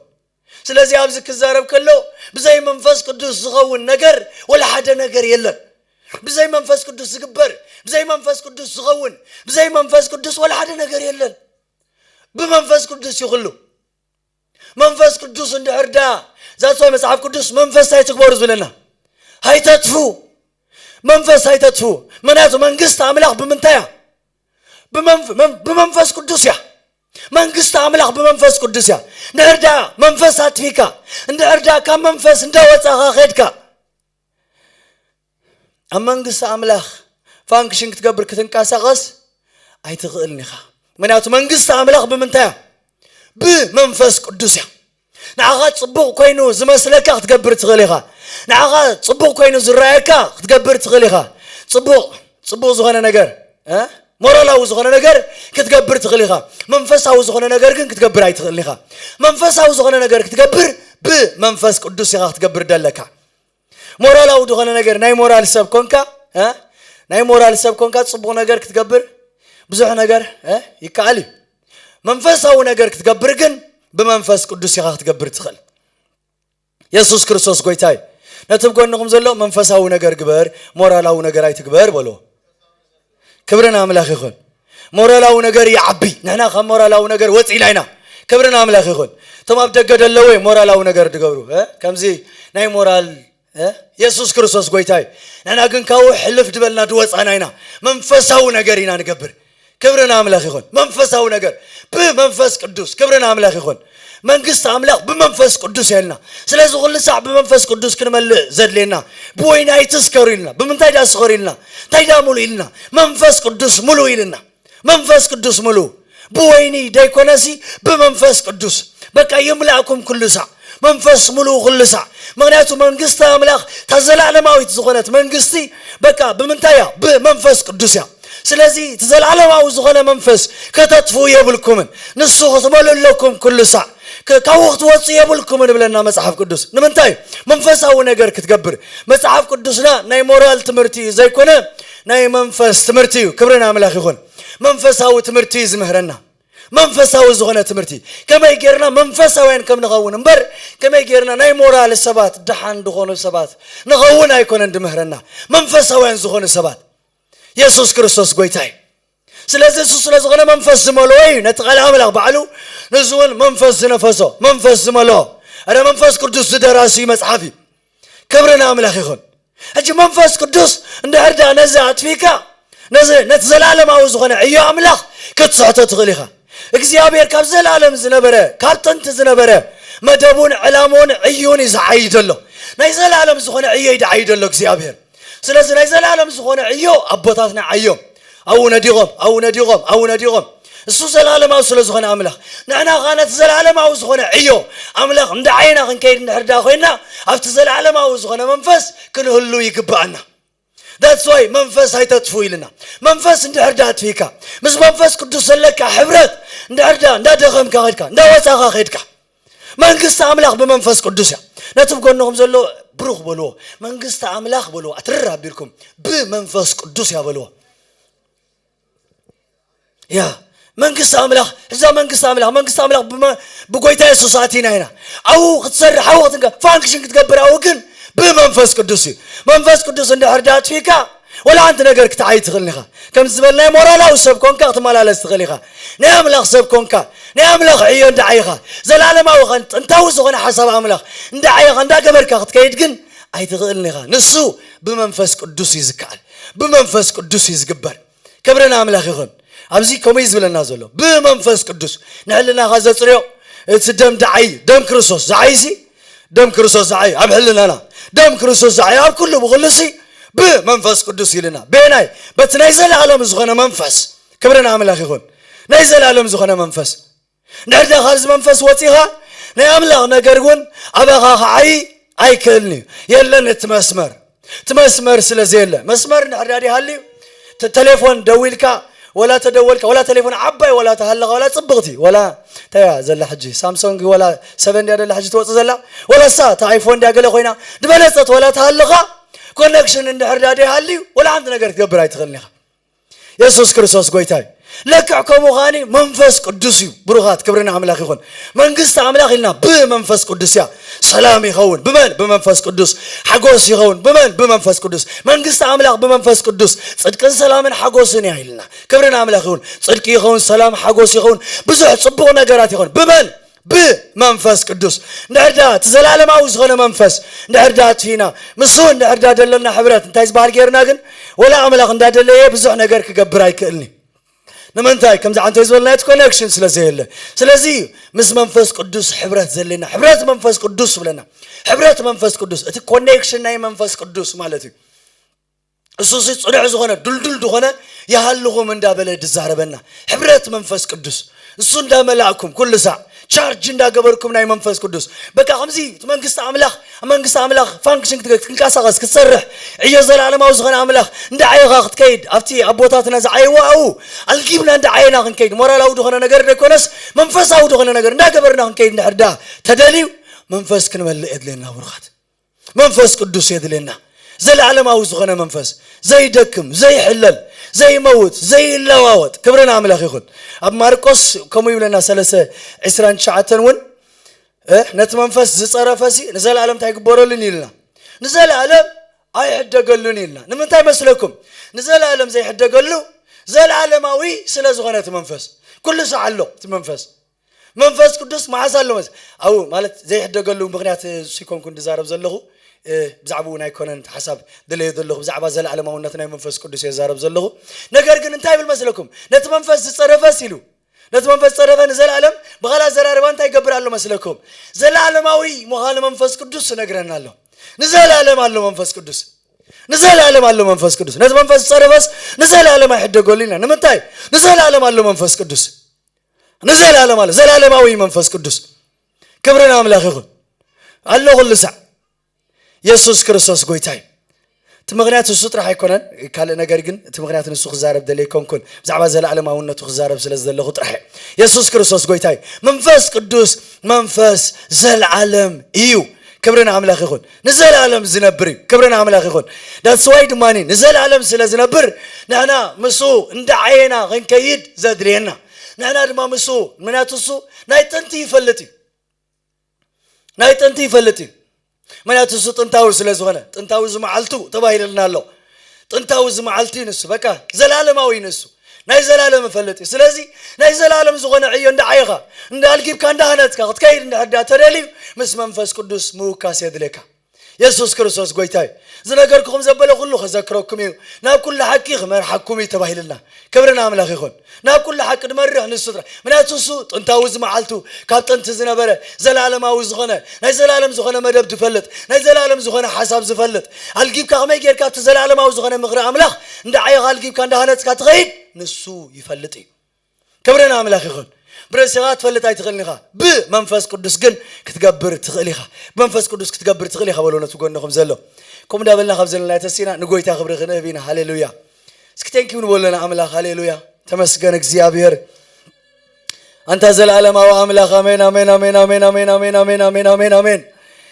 ስለዚ ኣብዚ ክዛረብ ከሎ ብዘይ መንፈስ ቅዱስ ዝኸውን ነገር ወላ ሓደ ነገር የለን። ብዘይ መንፈስ ቅዱስ ዝግበር፣ ብዘይ መንፈስ ቅዱስ ዝኸውን፣ ብዘይ መንፈስ ቅዱስ ወላ ሓደ ነገር የለን። ብመንፈስ ቅዱስ ይኹሉ። መንፈስ ቅዱስ እንድሕር ዳ ዛሷ መጽሓፍ ቅዱስ መንፈስ ኣይትግበሩ ዝብለና፣ ኣይተጥፉ። መንፈስ ኣይተጥፉ። ምክንያቱ መንግስቲ ኣምላኽ ብምንታይ እያ? ብመንፍ- መን- ብመንፈስ ቅዱስ እያ። መንግስቲ ኣምላኽ ብመንፈስ ቅዱስ እያ። እንድሕር ዳ መንፈስ ኣጥፊካ፣ እንድሕር ዳ ካብ መንፈስ እንዳወጻኻ ኸድካ፣ ኣብ መንግስቲ ኣምላኽ ፋንክሽን ክትገብር ክትንቀሳቐስ ኣይትኽእልን ኢኻ። ምክንያቱ መንግስቲ ኣምላኽ ብምንታይ እያ? ብመንፈስ ቅዱስ እያ። ንዓኻ ጽቡቕ ኮይኑ ዝመስለካ ክትገብር ትኽእል ኢኻ። ንዓኻ ጽቡቕ ኮይኑ ዝረኣየካ ክትገብር ትኽእል ኢኻ። ጽቡቕ ጽቡቕ ዝኾነ ነገር እ? ሞራላዊ ዝኾነ ነገር ክትገብር ትኽእል ኢኻ። መንፈሳዊ ዝኾነ ነገር ግን ክትገብር ኣይትኽእልን ኢኻ። መንፈሳዊ ዝኾነ ነገር ክትገብር ብመንፈስ ቅዱስ ኢኻ ክትገብር ደለካ። ሞራላዊ ዝኾነ ነገር ናይ ሞራል ሰብ ኮንካ እ? ናይ ሞራል ሰብ ኮንካ ጽቡቕ ነገር ክትገብር ብዙሕ ነገር እ? ይከኣል እዩ። መንፈሳዊ ነገር ክትገብር ግን ብመንፈስ ቅዱስ ኢኻ ክትገብር ትኽእል። የሱስ ክርስቶስ ጎይታ እዩ። ነቲ ብጎንኹም ዘሎ መንፈሳዊ ነገር ግበር፣ ሞራላዊ ነገር ኣይትግበር በልዎ። ክብሪ ንኣምላኽ ይኹን። ሞራላዊ ነገር ይዓቢ። ንሕና ካብ ሞራላዊ ነገር ወፂእና ኢና። ክብሪ ንኣምላኽ ይኹን። እቶም ኣብ ደገ ደለዉ እዮም ሞራላዊ ነገር ድገብሩ እ? ከምዚ ናይ ሞራል እ? የሱስ ክርስቶስ ጎይታ እዩ። ንሕና ግን ካብኡ ሕልፍ ድበልና ድወፃና ኢና። መንፈሳዊ ነገር ኢና ንገብር። ክብሪ ንኣምላኽ ይኹን። መንፈሳዊ ነገር ብመንፈስ ቅዱስ። ክብሪ ንኣምላኽ ይኹን። መንግስቲ ኣምላኽ ብመንፈስ ቅዱስ እያ ኢልና። ስለዚ ኩሉ ሳዕ ብመንፈስ ቅዱስ ክንመልእ ዘድልየና። ብወይኒ ኣይትስከሩ ኢልና። ብምንታይ ዳ ስኸሩ ኢልና? እንታይ ዳ ሙሉ ኢልና? መንፈስ ቅዱስ ሙሉ ኢልና። መንፈስ ቅዱስ ሙሉ ብወይኒ ደይኮነሲ ብመንፈስ ቅዱስ በቃ ይምላእኩም ኩሉ ሳዕ። መንፈስ ሙሉ ኩሉ ሳዕ። ምክንያቱ መንግስቲ ኣምላኽ እታ ዘላለማዊት ዝኾነት መንግስቲ በቃ ብምንታይ እያ? ብመንፈስ ቅዱስ እያ። ስለዚ እቲ ዘለዓለማዊ ዝኾነ መንፈስ ከተጥፍኡ የብልኩምን። ንሱ ክትመልኡ ኣለኩም ኩሉ ሳዕ። ክ- ካብኡ ክትወፅኡ የብልኩምን ይብለና መጽሓፍ ቅዱስ። ንምንታይ? መንፈሳዊ ነገር ክትገብር። መጽሓፍ ቅዱስና ናይ ሞራል ትምህርቲ እዩ ዘይኮነ ናይ መንፈስ ትምህርቲ እዩ። ክብሪ ንኣምላኽ ይኹን። መንፈሳዊ ትምህርቲ እዩ ዝምህረና። መንፈሳዊ ዝኾነ ትምህርቲ። ከመይ ጌርና መንፈሳውያን ከም ንኸውን እምበር፣ ከመይ ጌርና ናይ ሞራል ሰባት፣ ደሓን ዝኾኑ ሰባት ንኸውን ኣይኮነን ድምህረና። መንፈሳውያን ዝኾኑ ሰባት። የሱስ ክርስቶስ ጎይታ እዩ። ስለዚ እሱ ስለ ዝኾነ መንፈስ ዝመልኦ እዩ። ነቲ ቃል ኣምላኽ ባዕሉ ንሱ እውን መንፈስ ዝነፈሶ፣ መንፈስ ዝመልኦ፣ እረ መንፈስ ቅዱስ ዝደራሲ መጽሓፍ እዩ። ክብሪ ንኣምላኽ ይኹን። ሕጂ መንፈስ ቅዱስ እንድሕር ደኣ ነዚ ኣጥፊእካ፣ ነዚ፣ ነቲ ዘለኣለማዊ ዝኾነ ዕዮ ኣምላኽ ክትስሕቶ ትኽእል ኢኻ። እግዚኣብሔር ካብ ዘለኣለም ዝነበረ፣ ካብ ጥንቲ ዝነበረ መደቡን ዕላምኡን ዕዩን እዩ ዝዓይድ ዘሎ። ናይ ዘለኣለም ዝኾነ ዕዮ እዩ ዝዓይድ ዘሎ እግዚኣብሔር። ስለዚ ናይ ዘለኣለም ዝኾነ ዕዮ ኣቦታትና ዓዮም። ኣብኡ ነዲቖም፣ ኣብኡ ነዲቖም፣ ኣብኡ ነዲቖም። እሱ ዘለኣለማዊ ስለ ዝኾነ ኣምላኽ፣ ንሕና ኸዓ ነቲ ዘለኣለማዊ ዝኾነ ዕዮ ኣምላኽ እንዳ ዓይና ክንከይድ እንድሕር ደኣ ኮይንና፣ ኣብቲ ዘለኣለማዊ ዝኾነ መንፈስ ክንህሉ ይግብኣና። That's why መንፈስ ኣይተጥፉ ኢልና። መንፈስ እንድሕር ደኣ ኣጥፊእካ፣ ምስ መንፈስ ቅዱስ ዘለካ ሕብረት እንድሕር ደኣ እንዳደኸምካ ኸድካ፣ እንዳወጻኻ ኸድካ፣ መንግስቲ ኣምላኽ ብመንፈስ ቅዱስ እያ። ነቲ ብጎንኹም ዘሎ ብሩኽ በልዎ። መንግስቲ ኣምላኽ በልዎ። ኣትርር ኣቢልኩም ብመንፈስ ቅዱስ እያ በልዎ። ያ መንግስቲ ኣምላኽ፣ እዛ መንግስቲ ኣምላኽ፣ መንግስቲ ኣምላኽ ብመ- ብጎይታ የሱስ ኣቲና ኢና። ኣብኡ ክትሰርሕ፣ ኣብኡ ክትንቀ- ፋንክሽን ክትገብር፣ ኣብኡ ግን ብመንፈስ ቅዱስ እዩ። መንፈስ ቅዱስ እንድሕር ደኣ ኣጥፊእካ፣ ወላ ሓንቲ ነገር ክትዓይ ትኽእል ኢኻ። ከምዚ ዝበልናዮ ሞራላዊ ሰብ ኮንካ ክትመላለስ ትኽእል ኢኻ። ናይ ኣምላኽ ሰብ ኮንካ፣ ናይ ኣምላኽ ዕዮ እንዳዓይኻ፣ ዘላለማዊ ኸን ጥንታዊ ዝኾነ ሓሳብ ኣምላኽ እንዳዓይኻ እንዳገበርካ ክትከይድ ግን ኣይትኽእልን ኢኻ። ንሱ ብመንፈስ ቅዱስ እዩ ዝከኣል። ብመንፈስ ቅዱስ እዩ ዝግበር። ክብሪ ንኣምላኽ ይኹን። ኣብዚ ከምኡ እዩ ዝብለና ዘሎ። ብመንፈስ ቅዱስ ንሕልናኻ ዘጽርዮ እቲ ደም ደዓይ፣ ደም ክርስቶስ ዝዓይሲ፣ ደም ክርስቶስ ዝዓይ ኣብ ሕልናና፣ ደም ክርስቶስ ዝዓይ ኣብ ኩሉ ብኹሉ ሲ ብመንፈስ ቅዱስ ኢልና። በየናይ? በቲ ናይ ዘለኣለም ዝኾነ መንፈስ። ክብሪ ንኣምላኽ ይኹን። ናይ ዘለኣለም ዝኾነ መንፈስ። እንድሕር ደኣ ካብዚ መንፈስ ወጺኻ፣ ናይ ኣምላኽ ነገር እውን ኣባኻ ክዓዪ ኣይክእልን እዩ። የለን እቲ መስመር። እቲ መስመር ስለ ዘየለ፣ መስመር እንድሕር ደኣ ይሃልዩ፣ ተ-፣ ቴሌፎን ደዊልካ፣ ወላ ተደወልካ፣ ወላ ቴሌፎን ዓባይ ወላ ተሃለኻ፣ ወላ ጽብቕቲ፣ ወላ እንታይ እያ ዘላ ሕጂ? ሳምሶንግ ወላ ሰቨን ድያ ደላ ሕጂ ትወጽእ ዘላ? ወላ እሳ እታ ኣይፎን ድያ ገለ ኮይና፣ ዝበለጸት ወላ ተሃለኻ፣ ኮኔክሽን እንድሕር ደኣ ደይሃልዩ፣ ወላ ሓንቲ ነገር ክትገብር ኣይትኽእልን ኢኻ። የሱስ ክርስቶስ ጎይታ እዩ። ለክዕ ከምኡ ኸኣኒ መንፈስ ቅዱስ እዩ። ብሩኻት፣ ክብሪ ንኣምላኽ ይኹን። መንግስቲ ኣምላኽ ኢልና ብመንፈስ ቅዱስ እያ። ሰላም ይኸውን። ብመን? ብመንፈስ ቅዱስ። ሓጎስ ይኸውን። ብመን? ብመንፈስ ቅዱስ። መንግስቲ ኣምላኽ ብመንፈስ ቅዱስ ጽድቅን ሰላምን ሓጎስን እያ ኢልና። ክብሪ ንኣምላኽ ይኹን። ጽድቂ ይኸውን፣ ሰላም፣ ሓጎስ ይኸውን፣ ብዙሕ ጽቡቕ ነገራት ይኸውን። ብመን? ብመንፈስ ቅዱስ። እንድሕር ደኣ እቲ ዘላለማዊ ዝኾነ መንፈስ እንድሕር ደኣ ኣጥፊእና፣ ምስኡ እንድሕር ደኣ ደለና ሕብረት እንታይ ዝበሃል ጌርና ግን፣ ወላ ኣምላኽ እንዳደለየ ብዙሕ ነገር ክገብር ኣይክእልን እዩ። ንምንታይ? ከምዚ ዓንተ ዝበልና እቲ ኮኔክሽን ስለ ዘየለ። ስለዚ ምስ መንፈስ ቅዱስ ሕብረት ዘለና፣ ሕብረት መንፈስ ቅዱስ ብለና። ሕብረት መንፈስ ቅዱስ፣ እቲ ኮኔክሽን ናይ መንፈስ ቅዱስ ማለት እዩ። እሱ ሲ ጽኑዕ ዝኾነ፣ ድልዱል ዝኾነ፣ ይሃልኹም እንዳበለ ዝዛረበና። ሕብረት መንፈስ ቅዱስ። እሱ እንዳመላእኩም ኩሉ ሳዕ ቻርጅ እንዳገበርኩም ናይ መንፈስ ቅዱስ። በቃ ከምዚ እቲ መንግስቲ ኣምላኽ፣ መንግስቲ ኣምላኽ ፋንክሽን ክትገ-፣ ክትንቀሳቐስ፣ ክትሰርሕ፣ ዕዮ ዘለኣለማዊ ዝኾነ ኣምላኽ እንዳዓየኻ ክትከይድ፣ ኣብቲ ኣቦታትና ዝዓየዎ ኣብኡ ኣልጊብና እንዳዓየና ክንከይድ፣ ሞራላዊ ዝኾነ ነገር ዘይኮነስ መንፈሳዊ ዝኾነ ነገር እንዳገበርና ክንከይድ እንድሕር ደኣ ተደልዩ መንፈስ ክንመልእ የድልየና ብሩኻት። መንፈስ ቅዱስ የድልየና። ዘለዓለማዊ ዝኾነ መንፈስ፣ ዘይደክም፣ ዘይሕለል፣ ዘይመውት፣ ዘይለዋወጥ። ክብሪ ንኣምላኽ ይኹን። ኣብ ማርቆስ ከምኡ ይብለና፣ ሰለስተ ዕስራን ትሽዓተን እውን፣ እ፣ ነቲ መንፈስ ዝጸረፈሲ ንዘለዓለም እንታይ ይግበረሉን ኢልና? ንዘለዓለም ኣይሕደገሉን ኢልና። ንምንታይ መስለኩም? ንዘለዓለም ዘይሕደገሉ፣ ዘለዓለማዊ ስለ ዝኾነ እቲ መንፈስ። ኩሉ ሳዕ ኣሎ እቲ መንፈስ። መንፈስ ቅዱስ መዓስ ኣሎ መስ-፣ ኣብኡ ማለት ዘይሕደገሉ ምኽንያት፣ እ፣ ሲኮንኩ እንድዛረብ ዘለኹ፣ እ፣ ብዛዕባኡ ናይ ኮነን ሓሳብ ድለዮ ዘለኹ፣ ብዛዕባ ዘለዓለማውነት ናይ መንፈስ ቅዱስ እየ ዝዛረብ ዘለኹ። ነገር ግን እንታይ ይብል መስለኩም? ነቲ መንፈስ ዝጸረፈስ ኢሉ፣ ነቲ መንፈስ ጸረፈ ንዘለዓለም ብኻልእ ኣዘራርባ እንታይ ይገብር ኣሎ መስለኩም? ዘለዓለማዊ ምዃኑ መንፈስ ቅዱስ ይነግረና ኣሎ። ንዘለዓለም ኣሎ መንፈስ ቅዱስ። ንዘለዓለም ኣሎ መንፈስ ቅዱስ። ነቲ መንፈስ ዝጸረፈስ ንዘለዓለም ኣይሕደገሉ ኢና። ንምንታይ? ንዘለዓለም ኣሎ መንፈስ ቅዱስ። ንዘለዓለም ኣሎ። ዘላለማዊ መንፈስ ቅዱስ። ክብሪ ንኣምላኽ ይኹን። ኣሎ ኩሉ ሳዕ። የሱስ ክርስቶስ ጎይታ እዩ። እቲ ምኽንያት እሱ ጥራሕ ኣይኮነን። ካልእ ነገር ግን እቲ ምኽንያት ንሱ ክዛረብ ደልየ ኣይኮንኩን። ብዛዕባ ዘለዓለማውነቱ ክዛረብ ስለ ዝደለኹ ጥራሕ እየ። የሱስ ክርስቶስ ጎይታ እዩ። መንፈስ ቅዱስ መንፈስ ዘለዓለም እዩ። ክብሪ ንኣምላኽ ይኹን። ንዘለዓለም ዝነብር እዩ። ክብሪ ንኣምላኽ ይኹን። That's why ድማ ንዘለዓለም ስለ ዝነብር ንሕና ምስኡ እንዳዓየና ክንከይድ ዘድልየና። ንሕና ድማ ምስኡ፣ ምኽንያቱ እሱ ናይ ጥንቲ ይፈልጥ እዩ። ናይ ጥንቲ ይፈልጥ እዩ። ምኽንያቱ እሱ ጥንታዊ ስለ ዝኾነ፣ ጥንታዊ ዝመዓልቱ ተባሂለልና ኣሎ። ጥንታዊ ዝመዓልቱ እዩ ንሱ፣ በቃ ዘላለማዊ እዩ ንሱ። ናይ ዘላለም ይፈልጥ እዩ። ስለዚ ናይ ዘላለም ዝኾነ ዕዮ እንዳዓየኻ፣ እንዳኣልጊብካ፣ እንዳሃነጽካ ክትከይድ እንድሕር ደኣ ተደልዩ፣ ምስ መንፈስ ቅዱስ ምውካስ የድልየካ። የሱስ ክርስቶስ ጎይታ እዩ። ዝነገርኩኹም ዘበለ ኩሉ ከዘክረኩም እዩ። ናብ ኩሉ ሓቂ ክመርሓኩም እዩ ተባሂልና። ክብሪ ንኣምላኽ ይኹን። ናብ ኩሉ ሓቂ ድመርሕ ንሱ ጥራሕ። ምኽንያቱ እሱ ጥንታዊ ዝመዓልቱ፣ ካብ ጥንቲ ዝነበረ፣ ዘለዓለማዊ ዝኾነ፣ ናይ ዘላለም ዝኾነ መደብ ዝፈልጥ፣ ናይ ዘላለም ዝኾነ ሓሳብ ዝፈልጥ፣ ኣልጊብካ ከመይ ጌርካ ኣብቲ ዘለዓለማዊ ዝኾነ ምኽሪ ኣምላኽ እንዳዓየኻ ኣልጊብካ እንዳሃነጽካ ትኸይድ ንሱ ይፈልጥ እዩ። ክብሪ ንኣምላኽ ይኹን። ብርእስኻ ክትፈልጥ ኣይትኽእልን ኢኻ። ብመንፈስ ቅዱስ ግን ክትገብር ትኽእል ኢኻ። ብመንፈስ ቅዱስ ክትገብር ትኽእል ኢኻ በሎ ነቲ ጎንኹም ዘሎ። ከምኡ እንዳበልና ካብ ዘለና ተሲና ንጎይታ ክብሪ ክንህብ ኢና። ሃሌሉያ። እስኪ ቴንኪው ንበሎ ንኣምላኽ። ሃሌሉያ። ተመስገን እግዚኣብሔር። ኣንታ ዘለዓለማዊ ኣምላኽ። ኣሜን፣ ኣሜን፣ ኣሜን፣ ኣሜን፣ ኣሜን፣ ኣሜን፣ ኣሜን፣ ኣሜን፣ ኣሜን፣ ኣሜን።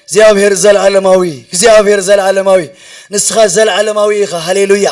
እግዚኣብሔር ዘለዓለማዊ፣ እግዚኣብሔር ዘለዓለማዊ። ንስኻ ዘለዓለማዊ ኢኻ። ሃሌሉያ።